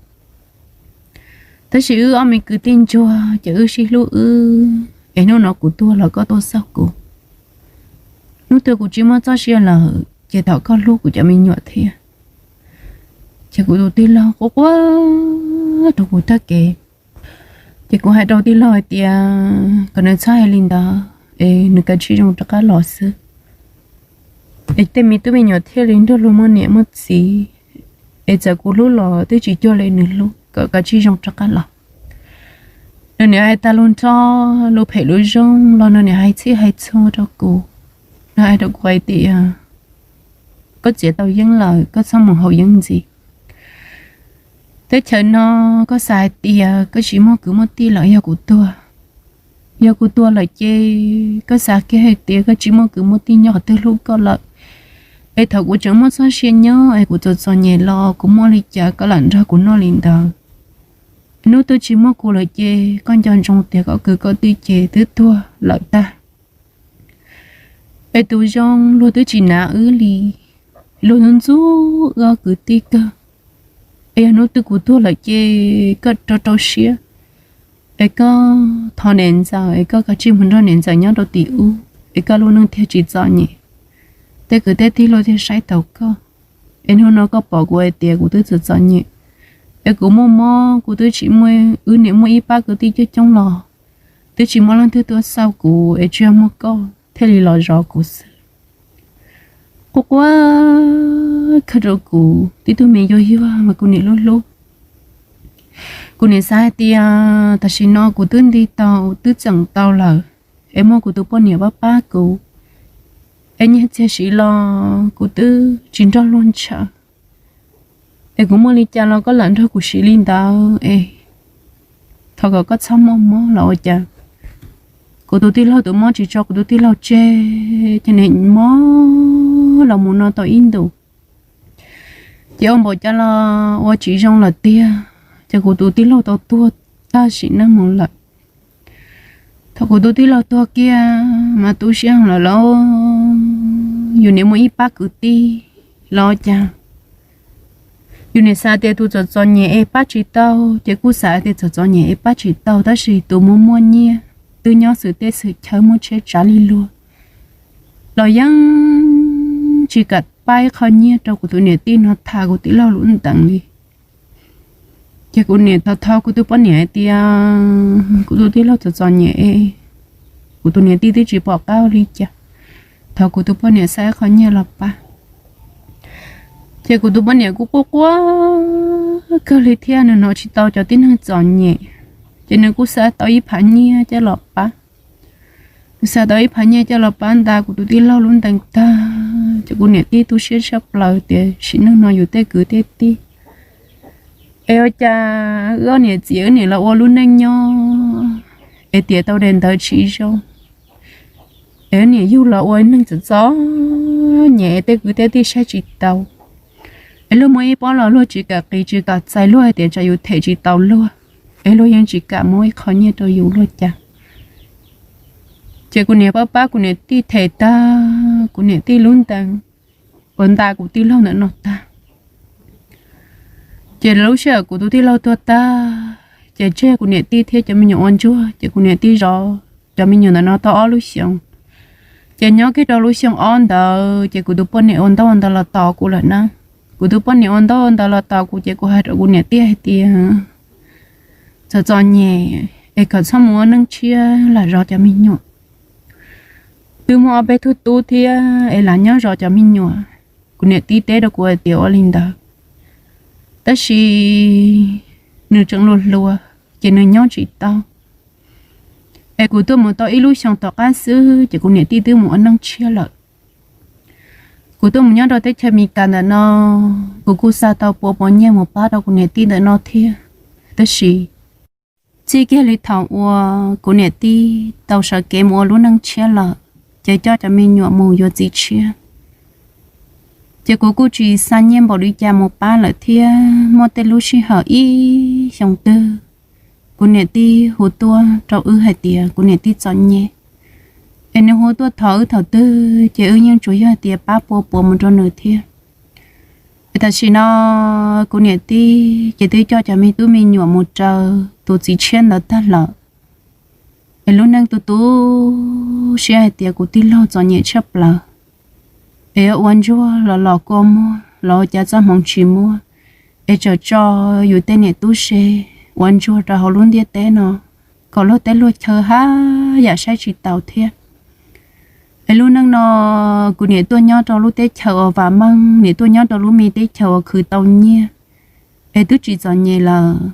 Tab sis wb ob me kwv tij ntsuag ces wb sib hlub wb, es hnub no kuv tuag los koj tuaj xauj kuv, hnub twg kuv tsis muaj txoj sia lawm ces thov koj hlub kuv cov me nyuam thiab. Ces kuv tus tij laug quaj quaj rau kuv tag kev. Ces kuv hais rau tij laug hais tias kom nws txhob hais li ntawd es nws kav tsij zoo rov qab los xwb. Es tej me tub me nyuam thiaj li nrog luag muaj niam muaj txiv, es txawm kuv hlub los twb tsis cuag li nws hlub, kom kav tsij zoo rov qab los. Nws niam hais tag lus nrho, lus phem lus zoo los nws niam hais txhij hais txhua rau kuv. Nws hais rau kuv hais tias koj txiav tau yeeb lawm koj txhob mus haus yeeb ntxiv. Teb chaws no koj xav hais tias koj tsis muaj kwv muaj tij lawm yog kuv tuag. Yog kuv tuag lawm ces koj xav kiag hais tias koj tsis muaj kwv muaj tij nyob twg hlub koj lawm. Es thaum kuv tseem muaj txoj sia nyob es kuv txom txom nyem los kuv muaj li cas koj lam nrog kuv noj li ntawd. Hnub twb tsis muaj kuv lawm ces koj nco ntsoov tias koj kwv koj tij ces twb tuag lawm tag. Es tus zoo luag twb tsis hnav wb li, luag ntxub ntxub wb ob kwv tij kawg. Es yog hnub twg kuv tuag lawm ces koj rau rau siab, es koj thov niam ntxawm es koj kav tsij mus nrog niam ntxawm nyob rau tim ub es koj lub neej thiaj tsis txom nyem. Tej kwv tej tij luag thiaj saib taus koj. Es hnub no koj pom kuv hais tias kuv twb txom txom nyem, es kuv muaj mob kuv twb tsis muaj, wb niam muaj ib pab kwv tij coob coob los twb tsis muaj leej twg tuaj xauj kuv es tsuas yog muaj koj thiaj li los zov kuv xwb. Quaj quaj kawg rau kuv tib tug me yuag yuag mas kuv niam hlub hlub. Kuv niam xav hais tias tam sim no kuv twb nti tau twb txeem tau lawm, es muaj kuv tus poj niam pab pab kuv, es nyiaj txiag siv los kuv twb tsis nrog luag ntshaw. Es kuv muaj li cas los koj lam nrog kuv siv li ntawd es thov kom koj txhob muaj mob los ua cas. Kuv tus tij laug tus mob tsis tso kuv tus tij laug tseg, ces niam mob los mus no tau ib ntus. Ces ua npaum cas los ua tsis zoo lawm tiag, ces kuv tus tij laug tau tuag tag sim neej mus lawm. Thaum kuv tus tij laug tuag kiag mas tu siab lawm lauj, yus niam muaj ib pab kwv tij los cas. Yus niam xav tias tus txom txom nyem es pab tsis tau, ces kuj xav tias txom txom nyem es pab tsis tau, tab sis tus muaj muaj nyiaj twb nyob xwm teb xwm chaw muaj tsheb tsav li luag los yeej tsis kam pab ib qho nyiaj rau kuv tus niam tij no tham kuv tij laug lub ntees li. Ces kuv niam thov thov kuv tus poj niam hais tias kuv tus tij laug txom txom nyem es kuv tus niam tij twb tsis pom qab ua li cas, thov kuv tus poj niam xa ib qho nyiaj los pab. Ces kuv tus poj niam kuj quaj quaj kawg li thiab, nws hnov tsis tau cov tib neeg txom nyem, ces nws kuj xa tau ib phav nyiaj coj los pab. Nws xa tau ib phav nyiaj coj los pab nta kuv tus tij laug lub ntees tag, ces kuv niam tij tu siab tshaj plaws tias sim neej no yus tej kwv tej tij es ua cas wb niam txiv wb niam los ua lub neej nyob es tiav tau daim ntawv tsis zoo, es wb niam yug los ua neeg txom txom nyem es tej kwv tej tij saib tsis taus. Es luag muaj ib pob los luag tsis kam qiv tsis kam txais, luag hais tias tsam yus them tsis tau luag, es luag yeej tsis kam muab ib qho nyiaj rau yus luag cas. Ces kuv niam pab pab kuv niam tij them tag kuv niam tij lub ntees uas nta kuv tij laug ntawm no tag. Ces lub sij hawm kuv tus tij laug tuag tag, ces tseg kuv niam tij thiab cov me nyuam ua ntsuag, ces kuv niam tij zov cov me nyuam ntawm no tau ob lub xyoos. Ces nyob kiag rau lub xyoo ob ntawd ces kuv tus poj niam ua ntaub ua ntawv los tos kuv lawm na. Kuv tus poj niam ua ntaub ua ntawv los tos kuv ces kuv hais rau kuv niam tij hais tias txom txom nyem es kom txhob mus ua neej tshiab lam zov cov me nyuam. Twb muaj ob peb tug tub thiab es lam nyob zov cov me nyuam. Kuv niam tij teb rau kuv hais tias ua li ntawd, tab sis nws tseem hluas hluas ces nws nyob tsis tau. Es kuv tuaj mus tau ib lub xyoos tom qab xwb ces kuv niam tij twb mus ua neej tshiab lawm. Kuv tuaj mus nyob rau teb chaws Amelikas ntawm no, kuv kuj xa tau pua puas nyiaj mus pab rau kuv niam tij ntawm no thiab. Tab sis txij kiag li thaum uas kuv niam tij tau sawv kev mus ua lub neej tshiab lawm, ces coj cov me nyuam mus yuav txiv tshiab, ces kuv kuj tsis xa nyiaj npaum li cas mus pab lawm thiab. Muaj tej lub sij hawm ib xyoo twg kuv niam tij hu tuaj rau wb hais tias kuv niam tij txom nyem, es nws hu tuaj thov wb thaum twg ces wb yeej tsuas yog hais tias pab pua puas mus rau nws thiab. Es tam sim no kuv niam tij ces twb coj cov me tub me nyuam mus raws tus txiv tshiab ntawd tag lawm. Es lub neej tu tu siab hais tias kuv tij laug txom nyem tshaj plaws, es ua ntsuag los los kua muag los ua cas txoj hmoov tsis muaj, es tsawm tso yus tej niam tub se ua ntsuag rau hauv lub ntiaj teb no, kom luag teb luag chaw haj yam saib tsis taus thiab. Es lub neej no kuv niam tuaj nyob rau lub teb chaws uas vam meej, niam tuaj nyob rau lub me teb chaws uas khwv tau nyiaj, es twb tsis txom nyem lawm.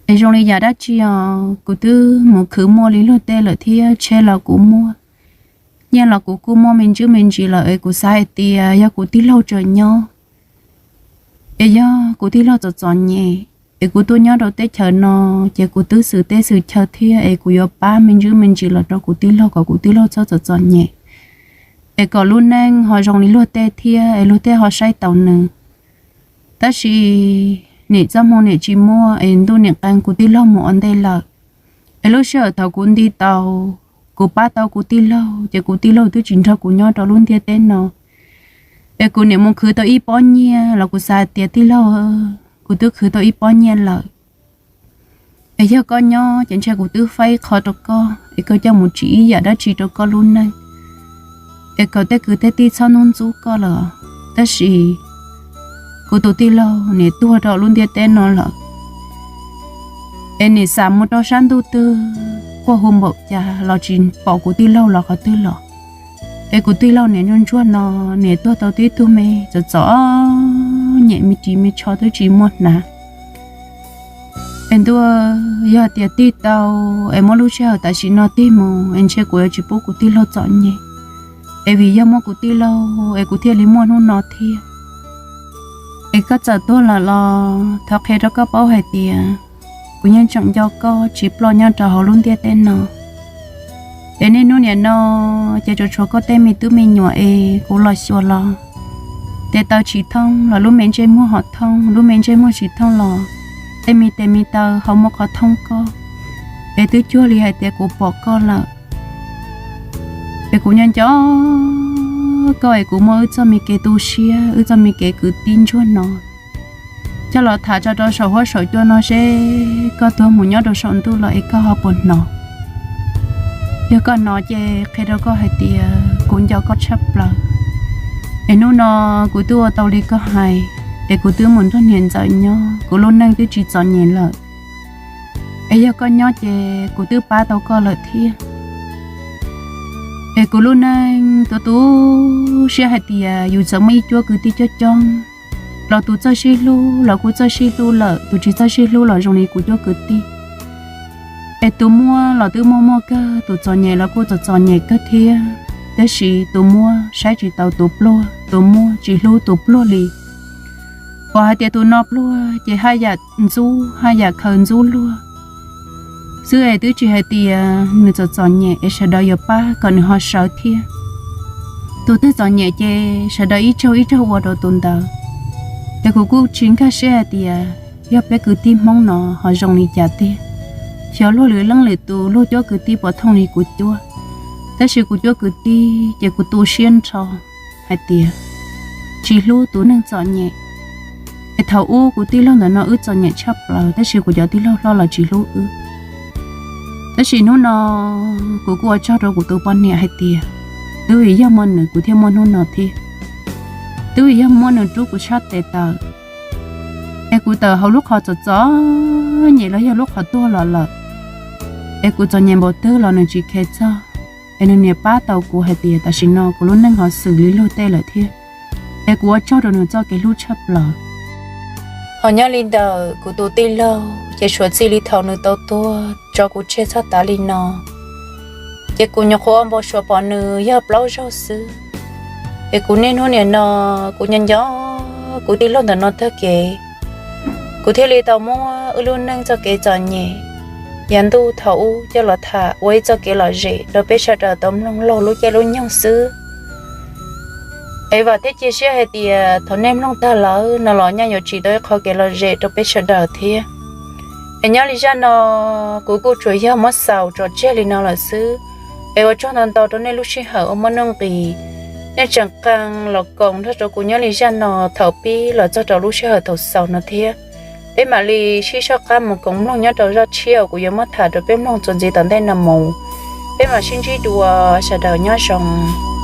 Es zoo li yam dab tsi os, kuv twb mus khwv muaj li luag tej lawm thiab, tsheb los kuv muaj, nyiaj los kuv kuj muaj me ntsis me ntsis lawm, es kuv xav hais tias yog kuv tij laug tseem nyob, Es yog kuv tij laug txom txom nyem es kuv tuaj nyob rau teb chaws no, ces kuv twb xwm teb xwm chaw thiab es kuv yuav pab me ntsis me ntsis los rau kuv tij laug kom kuv tij laug txhob txom txom nyem. Es kom lub neej ho zoo li luag tej thiab es luag tej ho saib taus nws. Tab sis nim txoj hmoo nim tsis muaj es ntuj nim qee kuv tij laug mus ua ntej lawm. Es lub sij hawm thaum kuv nti tau, kuv pab tau kuv tij laug ces kuv tij laug twb tsis nrog kuv nyob rau lub ntiaj teb no. Es kuv nim mus khwv tau ib pob nyiaj los kuv xav hais tias tij laug, kuv twb khwv tau ib pob nyiaj lawm. Es yog koj nyob ces ntshe kuv twb faib qho rau koj es koj coj mus tsim ib yam dab tsi rau koj lub neej. Es kom tej kwv tej tij txhob ntxub ntxub koj lawm. Tab sis kuv tus tij laug nim tuag rau lub ntiaj teb no lawm. Es nim xam mus rau sab ntuj twg quaj hu npaum cas los tsis pom kuv tij laug los qhov twg los. Es kuv tij laug nim ntsuag ntsuag no, nim tuag tau tib tug me txom txom nyem me ris me tsho twb tsis muaj hnav. Es ntuj, yog tias tig tau es muab lub sij hawm tam sim no tig mus es ntshe kuv yuav tsis pub kuv tij laug txom nyem. Es vim yog muaj kuv tij laug es kuv thiaj li muaj hnub no thiab. Es koj txawm tuag lawm los thov qhia rau koj paub hais tias kuv yeej tseem nco koj tsis ploj nyob rau hauv lub ntiaj teb no. Es niaj hnub nim no ces tsuas tshuav koj tej me tub me nyuam es kuv los xyuas los tes taw tsis thooj los lub me ntsej muag ho thooj, lub me ntsej muag tsis thooj los tej me tes me taw ho muaj qhov thooj koj. Es twb cuag li hais tias kuv pom koj lawm. Es kuv nco nco koj es kuv muaj wb txoj me kev tu siab, wb txoj me kev kwv tij ntsuag no coj los tham tso rau saum huab saum cua no seb koj tuag mus nyob rau saum ntuj los es koj ho puas hnov. Yog koj hnov ces qhia rau koj hais tias kuv nco koj tshaj plaws. Es hnub no kuv twb ua tau li koj hais, es kuv twb mus nrog niam ntxawm nyob, kuv lub neej twb tsis txom nyem lawm. Es yog koj nyob ces kuv twb pab tau koj lawm thiab. Es kuv lub neej tu tu siab hais tias yus txawm muaj ib cuab kwv tij coob coob los tus txawj sib hlub los kuj txawj sib hlub lawm, tus tsis txawj sib hlub los zoo li kuv cuab kwv tij. Es tus muaj los twb muaj muaj kawg, tus txom nyem los kuj txom txom nyem kawg thiab. Tab sis tus muaj saib tsis taus tus pluag, tus muaj tsis hlub tus pluag li. Pom hais tias tus no pluag ces haj yam ntxub haj yam khaws ntxub luag xwb es twb tsis hais tias nws txom txom nyem es sawv daws yuav pab kom nws ho sawv thiab. Tus twg txom nyem ces sawv daws ib zaug ib zaug ua rau tus ntawd. Es kuv kuj tsis nkag siab hais tias yog peb kwv tij Hmoob no ho zoo li cas tiag. Xyov luag lwm leej lwm tus luag cuab kwv tij puas thooj li kuv cuab, tab sis kuv cuab kwv tij ces kuv tu siab nrho hais tias tsis hlub tus neeg txom nyem. Es thaum ub kuv tij laug ntawm no wb txom nyem tshaj plaws tab sis kuv cov tij laug hlob los tsis hlub wb. Tab sis hnub no kuv kuj ua tsaug rau kuv tus poj niam hais tias twb vim yog muaj nws kuv thiaj muaj hnub no thiab. Twb vim yog muaj nws rub kuv sab tes tawm, es kuv tawm hauv lub qhov txom txom nyem los yog lub qhov tuag los lawm, es kuv txom nyem npaum twg los nws tsis khe txog. Es nws niam pab tau kuv hais tias tam sim no kuv lub neej ho xws li luag tej lawm thiab. Es kuv ua tsaug rau nws txoj kev hlub tshaj plaws. Ho nyob li ntawm kuv tus tij laug ces suav txij li thaum nws tau tuag tso kuv tseg txog tav li no, ces kuv nyuam qhuav ua npau suav pom nws yog plaub zaug xwb. Es kuv niaj hnub nim no kuv nco nco kuv tij laug ntawm no tag kev, kuv thiaj li tau muab wb lub neej txoj kev txom nyem yav ntuj thaum ub coj los tham ua ib txoj kev lom zem rau peb sawv daws tau mloog laug lub caij lub nyoog xwb. Es vam thiab cia siab hais tias thaum nej mloog tag lawm no los nyaj yuav tsim tau ib qho kev lom zem rau peb sawv daws thiab. Es nyob li zaj no kuv kuj tsuas yog muab xaus tso tseg li no lawm xwb. Es ua tsaug ntau ntau rau nej lub sij hawm uas muaj nuj nqis, nej tseem qee los koom nrog rau kuv nyob li zaj no thaum pib los txog rau lub sij hawm thaum xaus no thiab. Peb mam li sib soj qab mus koom mloog nyob rau zaj tshiab uas kuv yuav muab tham rau peb mloog txuas ntxiv tom ntej no mus. Peb mam sib ntsib dua, sawv daws nyob zoo.